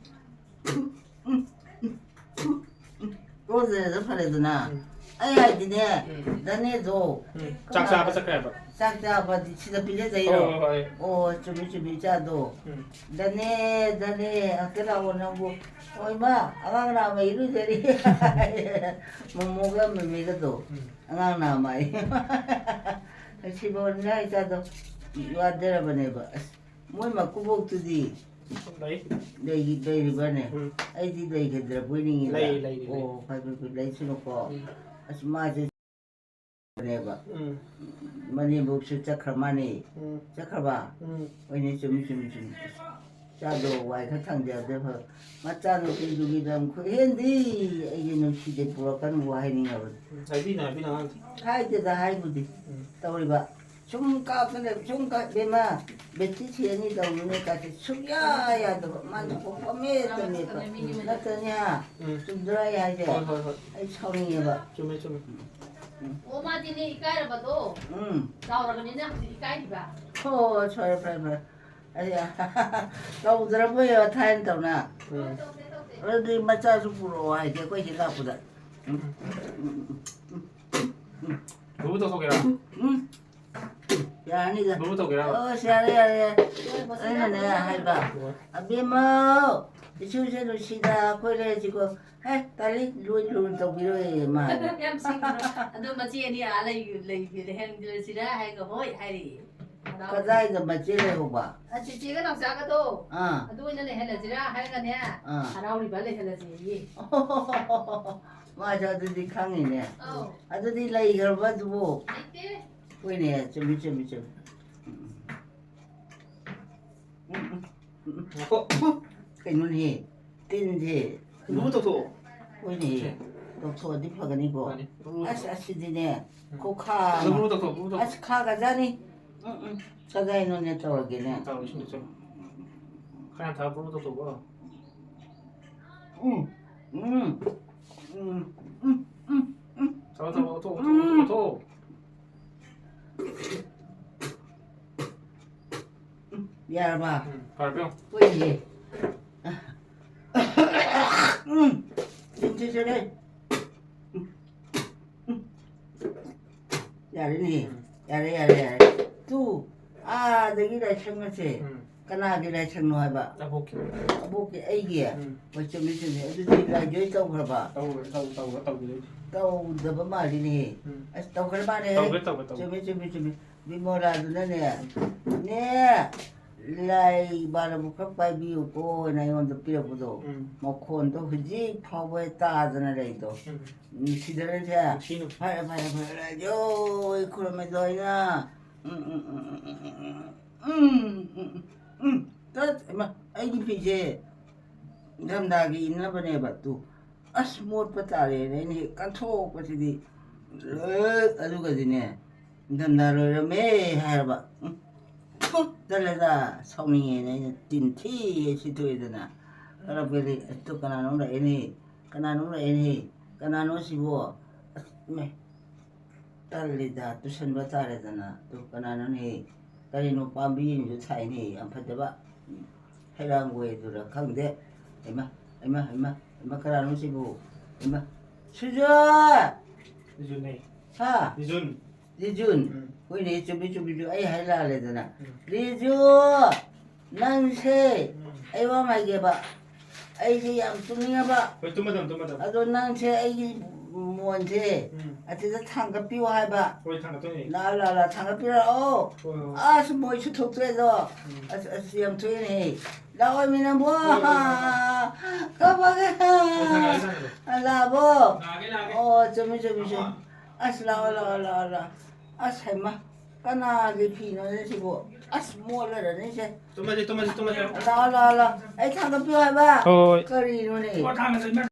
ꯎꯝ, ꯎꯝ, ꯎꯝ, ꯎꯝ, ꯎꯝ꯫ ꯀꯣꯟꯖꯔꯦꯗ ꯐꯔꯦꯗꯅ꯫ ꯎꯝ꯫ ꯑꯩ ꯍꯥꯏꯗꯤꯅꯦ, ꯎꯝ꯫ ꯗꯅꯦꯗꯣ꯫ ꯎꯝ꯫ ꯆꯥꯛ ꯆꯥꯕ ꯆꯠꯈ꯭ꯔꯦꯕ꯫ ꯆꯥꯛ ꯆꯥꯕꯗꯤ ꯁꯤꯗ ꯄꯤꯖꯗꯣꯏꯔꯣ? ꯍꯣꯏ, ꯍꯣꯏ, ꯍꯣꯏ꯫ ꯑꯣ, ꯆꯨꯝꯃꯤ, ꯆꯨꯝꯃꯤ, ꯏꯆꯥꯗꯣ꯫ ꯎꯝ꯫ ꯗꯅꯦ, ꯗꯅꯦ, ꯑꯝꯇ ꯂꯥꯛꯑꯣ ꯅꯪꯕꯨ꯫ ꯍꯣꯏ, ꯏꯃꯥ, ꯑꯉꯥꯡ ꯅꯥꯝꯃ ꯏꯔꯨꯖꯔꯤ꯫ ꯃꯣꯃꯣꯒ ꯃꯦꯃꯦꯒꯗꯣ꯫ ꯎꯝ꯫ ꯑꯉꯥꯡ ꯅꯥꯝꯃ ꯑꯩ꯫ ꯁꯤꯕꯣꯟꯒ ꯏꯆꯥꯗꯣ ꯋꯥꯗꯔꯕꯅꯦꯕ꯫ ꯑꯁ, ꯃꯣꯏ ꯃꯀꯨꯕꯣꯛꯇꯨꯗꯤ ꯂꯩ꯫ ꯂꯩꯔꯤ-, ꯂꯩꯔꯤꯕꯅꯦ? ꯎꯝ꯫ ꯑꯩꯗꯤ ꯂꯩꯈꯤꯗ꯭ꯔꯕꯣꯏ ꯅꯤꯡꯉꯤꯗ꯫ ꯂꯩ, ꯂꯩ, ꯂꯩ꯫ ꯑꯣ, ꯐꯩ, ꯐꯩ, ꯐꯩ, ꯂꯩꯁꯅꯨꯀꯣ꯫ ꯎꯝ꯫ ꯑꯁ, ꯃꯥꯁꯦ ꯅꯦꯕ꯫ ꯎꯝ꯫ ꯃꯅꯦꯝꯕꯣꯛꯁꯨ ꯆꯠꯈ꯭ꯔ ꯃꯥꯅꯦ꯫ ꯎꯝ꯫ ꯆꯠꯈ꯭ꯔꯕ? ꯎꯝ꯫ ꯍꯣꯏꯅꯦ, ꯆꯨꯝꯃꯤ, ꯆꯨꯝꯃꯤ, ꯆꯨꯝꯃꯤ꯫ ꯆꯥꯗꯣ ꯋꯥꯏ ꯈꯔ ꯊꯥꯡꯖꯕꯗꯤ ꯐꯕ꯫ ꯃꯆꯥꯅꯨꯄꯤꯗꯨꯒꯤ ꯂꯝ ꯈꯨꯍꯦꯟꯗꯤ ꯑꯩꯒꯤ ꯅꯨꯡꯁꯤꯗꯦ ꯄꯨꯔꯛꯀꯅꯨ ꯍꯥꯏꯅꯤꯡꯉꯕꯅꯤ꯫ ꯎꯝ, ꯍꯥꯏꯕꯤꯅꯨ, ꯍꯥꯏꯕꯤꯅꯨ ꯑꯉꯥꯡꯗ꯫ ꯍꯥꯏꯗꯦꯗ ꯍꯥꯏꯕꯨꯗꯤ꯫ ꯎꯝ꯫ ꯇꯧꯔꯤꯕ꯫ ꯁꯨꯝ ꯀꯥꯞꯇꯅ ꯁꯨꯝ ꯀꯥꯞ-, ꯏꯕꯦꯝꯃ, ꯕꯦꯇ꯭ꯔꯤ ꯁꯤꯔꯅꯤ ꯇꯧꯅꯨꯅꯦ ꯀꯥꯁꯦ ꯁꯨꯡꯌꯥ ꯌꯥꯗꯕ꯫ ꯃꯥꯅ ꯄꯣꯛꯄ ꯃꯦꯠꯇ ꯃꯦꯠꯄ꯫ ꯅꯠꯇ꯭ꯔꯅꯦ? ꯎꯝ꯫ ꯆꯨꯝꯗ꯭ꯔꯥ ꯑꯩ ꯍꯥꯏꯁꯦ? ꯍꯣꯏ, ꯍꯣꯏ, ꯍꯣꯏ꯫ ꯑꯩ ꯁꯥꯎꯅꯤꯡꯉꯦꯕ꯫ ꯆꯨꯝꯃꯦ, ꯆꯨꯝꯃꯦ꯫ ꯎꯝ꯫ ꯑꯣ, ꯃꯥꯗꯤꯅꯦ, ꯏꯀꯥꯏꯔꯕꯗꯣ꯫ ꯎꯝ꯫ ꯆꯥꯎꯔꯕꯅꯤꯅ ꯍꯧꯖꯤꯛ ꯏꯀꯥꯏꯔꯤꯕ꯫ ꯍꯣ, ꯁꯣꯏꯔꯦ, ꯐꯔꯦ, ꯐꯔꯦ꯫ ꯑꯩ ꯇꯧꯗ꯭ꯔꯕꯣꯏ ꯊꯥꯏꯅ ꯇꯧꯅ꯫ ꯎꯝ꯫ ꯑꯗꯨꯗꯤ ꯃꯆꯥꯁꯨ ꯄꯨꯔꯛꯑꯣ ꯍꯥꯏꯗꯤ ꯑꯩꯈꯣꯏ ꯁꯤ ꯂꯥꯛꯄꯗ꯫ ꯎꯝ꯫ ꯎꯝ, ꯎꯝ, ꯎꯝ, ꯎꯝ, ꯎꯝ꯫ ꯕꯨꯕꯨ ꯇꯧꯊꯣꯛꯀꯦꯔꯥ? ꯎꯝ, ꯎꯝ꯫ ꯌꯥꯔꯅꯤꯗ꯫ ꯕꯨꯕꯨ ꯇꯧꯒꯦꯔꯥ? ꯑꯣ, ꯑꯁ, ꯌꯥꯔꯦ, ꯌꯥꯔꯦ, ꯌꯥꯔꯦ꯫ ꯑꯩꯅꯅꯦ ꯍꯥꯏꯕ, ꯍꯣꯏ꯫ "ꯑꯕꯦꯝꯃꯧ, ꯏꯁꯨꯁꯦ ꯅꯨꯡꯁꯤꯗ ꯑꯩꯈꯣꯏ ꯂꯩꯔꯁꯤꯀꯣ"꯫ "ꯍꯦ, ꯇꯥꯂꯤ, ꯂꯨ ꯂꯨꯅ ꯇꯧꯕꯤꯔꯣꯏꯌꯦ ꯃꯥ"꯫ ꯌꯥꯝ ꯁꯤꯡꯕ꯫ ꯑꯗꯣ ꯃꯆꯦ ꯑꯅꯤ ꯑꯥ ꯂꯩ-, ꯂꯩ-, ꯂꯩꯍꯟꯈ꯭ꯔꯁꯤꯔꯥ ꯍꯥꯏꯔꯒ ꯍꯣꯏ ꯍꯥꯏꯔꯛꯑꯦ꯫ ꯍꯔꯥꯎ-, ꯀꯗꯥꯏꯗ ꯃꯆꯦ ꯂꯩꯍꯧꯕ? ꯑ, ꯆꯦꯆꯦꯒ ꯅꯥꯎꯆꯥꯒꯗꯣ, ꯑꯥ꯫ ꯑꯗꯨ ꯑꯣꯏꯅ ꯂꯩꯍꯜꯂꯁꯤꯔꯥ ꯍꯥꯏꯔꯒꯅꯦ, ꯑꯥ꯫ ꯍꯔꯥꯎꯔꯤꯕ ꯂꯩꯍꯜꯂꯁꯦꯌꯦ꯫ ꯃꯥꯁꯨ ꯑꯗꯨꯗꯤ ꯈꯪꯉꯤꯅꯦ꯫ ꯑꯧ꯫ ꯑꯗꯨꯗꯤ ꯂꯩꯈ꯭ꯔꯕ ꯑꯗꯨꯕꯨ? ꯂꯩꯇꯦ꯫ ꯍꯣꯏꯅꯦ, ꯆꯨꯝꯃꯤ, ꯆꯨꯝꯃꯤ, ꯆꯨꯝꯃꯤ꯫ ꯎꯝ, ꯎꯝ꯫ ꯎꯝ, ꯎꯝ, ꯎꯝ, ꯎꯝ꯫ ꯉꯥꯏꯈꯣ꯫ ꯀꯩꯅꯣꯅꯦ, ꯇꯤꯟꯁꯦ꯫ ꯕ꯭ꯂꯨ ꯇꯧꯊꯣꯛꯑꯣ꯫ ꯍꯣꯏꯅꯦ, ꯁꯦ꯫ ꯇꯧꯊꯣꯛꯑꯗꯤ ꯐꯒꯅꯤꯀꯣ꯫ ꯐꯅꯤ꯫ ꯕ꯭ꯂꯨ ꯑꯁ, ꯇꯧꯊꯣꯛꯑꯣ꯫ ꯑꯁꯤꯗꯤꯅꯦ, ꯎꯝ꯫ ꯈꯨꯈꯥ ꯑꯃ꯫ ꯕ꯭ꯂꯨ ꯇꯧꯊꯣꯛꯑꯣ, ꯕ꯭ꯂꯨ ꯇꯧꯊꯣꯛꯑꯣ꯫ ꯑꯁ, ꯈꯥꯒꯖꯥꯅꯤ꯫ ꯎꯝ, ꯎꯝ꯫ ꯀꯗꯥꯏꯅꯣꯅꯦ ꯇꯧꯔꯒꯦꯅꯦ꯫ ꯎꯝ, ꯇꯧꯔꯣ, ꯏꯁꯤꯡꯗ ꯆꯨꯝ꯫ ꯈꯔ ꯌꯥꯝ ꯊꯥꯕ ꯕ꯭ꯂꯨ ꯇꯧꯊꯣꯛꯑꯣ꯫ ꯎꯝ, ꯎꯝ, ꯎꯝ, ꯎꯝ, ꯎꯝ, ꯎꯝ꯫ ꯊꯥꯎ, ꯊꯥꯎ, ꯊꯥꯎ, ꯊꯥꯎ, ꯎꯝ꯫ ꯊꯥꯎ, ꯊꯥꯎ꯫ ꯎꯝ, ꯌꯥꯔꯕ? ꯎꯝ, ꯐꯔꯕ ꯌꯦꯡꯉꯣ꯫ ꯍꯣꯏꯅꯦ꯫ ꯑ, ꯁꯦ, ꯁꯦ, ꯁꯦ꯫ ꯌꯥꯔꯦꯅꯦ꯫ ꯎꯝ꯫ ꯌꯥꯔꯦ, ꯌꯥꯔꯦ, ꯌꯥꯔꯦ꯫ ꯇꯨ, ꯑꯥꯗꯒꯤ ꯂꯥꯏꯁꯪ ꯑꯁꯦ꯫ ꯎꯝ꯫ ꯀꯅꯥꯒꯤ ꯂꯥꯏꯁꯪꯅꯣ ꯍꯥꯏꯕ? ꯑꯕꯣꯛꯀꯤ꯫ ꯑꯕꯣꯛꯀꯤ, ꯑꯩꯒꯤ? ꯎꯝ꯫ ꯍꯣꯏ, ꯆꯨꯝꯃꯤ, ꯆꯨꯝꯃꯤ꯫ ꯑꯗꯨꯗꯤ ꯂꯥꯏꯖꯣꯏ ꯇꯧꯈ꯭ꯔꯕ? ꯇꯧ-, ꯇꯧ-, ꯇꯧ-, ꯇꯧꯈꯤꯗꯣꯏꯅꯤ꯫ ꯇꯧꯗꯕ ꯃꯥꯜꯂꯤꯅꯦ꯫ ꯎꯝ꯫ ꯑꯁ, ꯇꯧꯈ꯭ꯔ ꯃꯥꯜꯂꯦ꯫ ꯇꯧꯈ꯭ꯔꯦ, ꯇꯧꯈ꯭ꯔꯦ, ꯇꯧꯈ꯭ꯔꯦ꯫ ꯆꯨꯝꯃꯤ, ꯆꯨꯝꯃꯤ, ꯆꯨꯝꯃꯤ꯫ ꯕꯤꯃꯣꯂꯥꯗꯨꯅꯅꯦ, ꯎꯝ꯫ "ꯅꯦ, ꯂꯥꯏ ꯕꯥꯔ ꯑꯃꯈꯛ ꯄꯥꯏꯕꯤꯌꯨꯀꯣ" ꯍꯥꯏꯅ ꯑꯩꯉꯣꯟꯗ ꯄꯤꯔꯛꯄꯗꯣ, ꯎꯝ꯫ ꯃꯈꯣꯟꯗꯣ ꯍꯧꯖꯤꯛ ꯐꯥꯎꯕ ꯇꯥꯗꯅ ꯂꯩꯗꯣ꯫ ꯎꯝ꯫ ꯅꯨꯡꯁꯤꯗꯔꯁꯦ꯫ ꯅꯨꯡꯁꯤ, ꯅꯨꯡꯁꯤ꯫ ꯐꯔꯦ, ꯐꯔꯦ, ꯐꯔꯦ, ꯌꯣꯏ ꯈꯨꯔꯨꯝꯃꯦꯗꯣ ꯑꯩꯅ꯫ ꯎꯝ, ꯎꯝ, ꯎꯝ, ꯎꯝ, ꯎꯝ, ꯎꯝ, ꯎꯝ, ꯎꯝ, ꯎꯝ, ꯇꯠ, ꯏꯃꯥ, ꯑꯩꯒꯤ ꯐꯤꯁꯦ ꯏꯪꯊꯝꯊꯥꯒꯤ ꯏꯟꯅꯕꯅꯦꯕ, ꯇꯨ꯫ ꯑꯁ, ꯃꯣꯠꯄ ꯇꯥꯔꯦꯅ ꯑꯩꯅ ꯍꯦꯛ ꯀꯟꯊꯣꯛꯄꯁꯤꯗꯤ, ꯑꯦ, ꯑꯗꯨꯒꯗꯤꯅꯦ, ꯏꯪꯊꯝꯊꯥ ꯂꯣꯏꯔꯝꯃꯦ ꯍꯥꯏꯔꯕ꯫ ꯎꯝ, ꯊꯨ, ꯇꯜꯂꯦꯗ, ꯁꯥꯎꯅꯤꯡꯉꯦꯅ ꯑꯩꯅ ꯇꯤꯟ ꯊꯤ ꯁꯤꯠꯇꯣꯛꯑꯦꯗꯅ꯫ ꯀꯔꯝꯕꯗꯤ, ꯑꯗꯨ ꯀꯅꯥꯅꯣꯝ ꯂꯥꯛꯑꯦꯅꯦ, ꯀꯅꯥꯅꯣꯝ ꯂꯥꯛꯑꯦꯅꯦ, ꯀꯅꯥꯅꯣ ꯁꯤꯕꯣ? ꯑꯁ, ꯏꯃꯥꯏ, ꯇꯜꯂꯤꯗ, ꯇꯨꯁꯟꯕ ꯇꯥꯔꯦꯗꯅ꯫ ꯑꯗꯨ ꯀꯅꯥꯅꯣꯅꯦ? ꯀꯔꯤꯅꯣ, ꯄꯥꯝꯕꯤ ꯑꯃꯁꯨ ꯊꯥꯏꯅꯦ, ꯌꯥꯝ ꯐꯖꯕ꯫ ꯍꯩꯔꯥꯡꯒꯣꯏꯗꯨꯔ ꯈꯪꯗꯦ꯫ ꯍꯩꯃꯥ, ꯍꯩꯃꯥ, ꯍꯩꯃꯥ, ꯍꯩꯃꯥ, ꯀꯅꯥꯅꯣ ꯁꯤꯕꯨ? ꯍꯩꯃꯥ, ꯁꯨꯖꯥ! ꯕꯤꯖꯨꯅꯦ꯫ ꯍꯥ? ꯕꯤꯖꯨꯟ꯫ ꯔꯤꯖꯨꯟ꯫ ꯎꯝ꯫ ꯍꯣꯏꯅꯦ, ꯆꯨꯝꯃꯤ, ꯆꯨꯝꯃꯤ, ꯆꯨꯝꯃꯤ꯫ ꯑꯩ ꯍꯥꯏ ꯂꯥꯜꯂꯦꯗꯅ꯫ ꯎꯝ꯫ ꯔꯤꯖꯨ! ꯅꯪꯁꯦ, ꯎꯝ꯫ ꯑꯩ ꯋꯥ ꯑꯃ ꯍꯥꯏꯒꯦꯕ꯫ ꯑꯩꯁꯦ ꯌꯥꯝ ꯇꯨꯝꯅꯤꯡꯉꯕ꯫ ꯍꯣꯏ, ꯇꯨꯝꯃꯗꯝ, ꯇꯨꯝꯃꯗꯝ꯫ ꯑꯗꯣ ꯅꯪꯁꯦ ꯑꯩꯒꯤ ꯃꯣꯟꯁꯦ ꯎꯝ꯫ ꯑꯁꯤꯗ ꯊꯥꯡꯒꯠꯄꯤꯌꯨ ꯍꯥꯏꯕ꯫ ꯍꯣꯏ, ꯊꯥꯡꯒꯠꯇꯣꯏꯅꯦ꯫ ꯂꯥꯛꯑꯣ, ꯂꯥꯛꯑꯣ, ꯂꯥꯛꯑꯣ, ꯊꯥꯡꯒꯠꯄꯤꯔꯛꯑꯣ꯫ ꯍꯣꯏ, ꯍꯣꯏ꯫ ꯑꯁ, ꯃꯣꯏꯁꯨ ꯊꯣꯛꯇꯣꯛꯑꯦꯗꯣ꯫ ꯎꯝ꯫ ꯑꯁ, ꯑꯁ, ꯌꯥꯝ ꯊꯣꯛꯑꯦꯅꯦꯍꯦ꯫ ꯂꯥꯛꯑꯣ, ꯃꯤ ꯅꯪꯕꯨ꯫ ꯍꯣꯏ, ꯍꯣꯏ, ꯍꯣꯏ, ꯍꯣꯏ꯫ ꯀꯞꯄꯒ꯫ ꯍꯣꯏ, ꯊꯥꯡꯒꯠꯂꯦ, ꯊꯥꯡꯒꯠꯂꯦ꯫ ꯂꯥꯛꯑꯕꯣ? ꯂꯥꯛꯑꯒꯦ, ꯂꯥꯛꯑꯒꯦ꯫ ꯑꯣ, ꯆꯨꯝꯃꯤ, ꯆꯨꯝꯃꯤ, ꯆꯨꯝꯃꯤ꯫ ꯑꯃ꯫ ꯑꯁ, ꯂꯥꯛꯑꯣ, ꯂꯥꯛꯑꯣ, ꯂꯥꯛꯑꯣ, ꯂꯥꯛꯑꯣ꯫ ꯑꯁ, ꯍꯩꯃꯥ, ꯀꯅꯥꯒꯤ ꯐꯤꯅꯣꯅꯦ ꯁꯤꯕꯨ? ꯑꯁ, ꯃꯣꯠꯂꯔꯅꯤꯁꯦ꯫ ꯇꯨꯝꯃꯁꯤ, ꯇꯨꯝꯃꯁꯤ, ꯇꯨꯝꯃꯁꯤ꯫ ꯂꯥꯛꯑꯣ, ꯂꯥꯛꯑꯣ, ꯂꯥꯛꯑꯣ꯫ ꯑꯩ ꯊꯥꯡꯒꯠꯄꯤꯌꯨ ꯍꯥꯏꯕ? ꯍꯣꯏ, ꯍꯣꯏ꯫ ꯀꯔꯤꯅꯣꯅꯦ? ꯄꯣꯠ ꯊꯥꯡꯒꯠꯂꯁꯤ, ꯏꯃꯥ꯫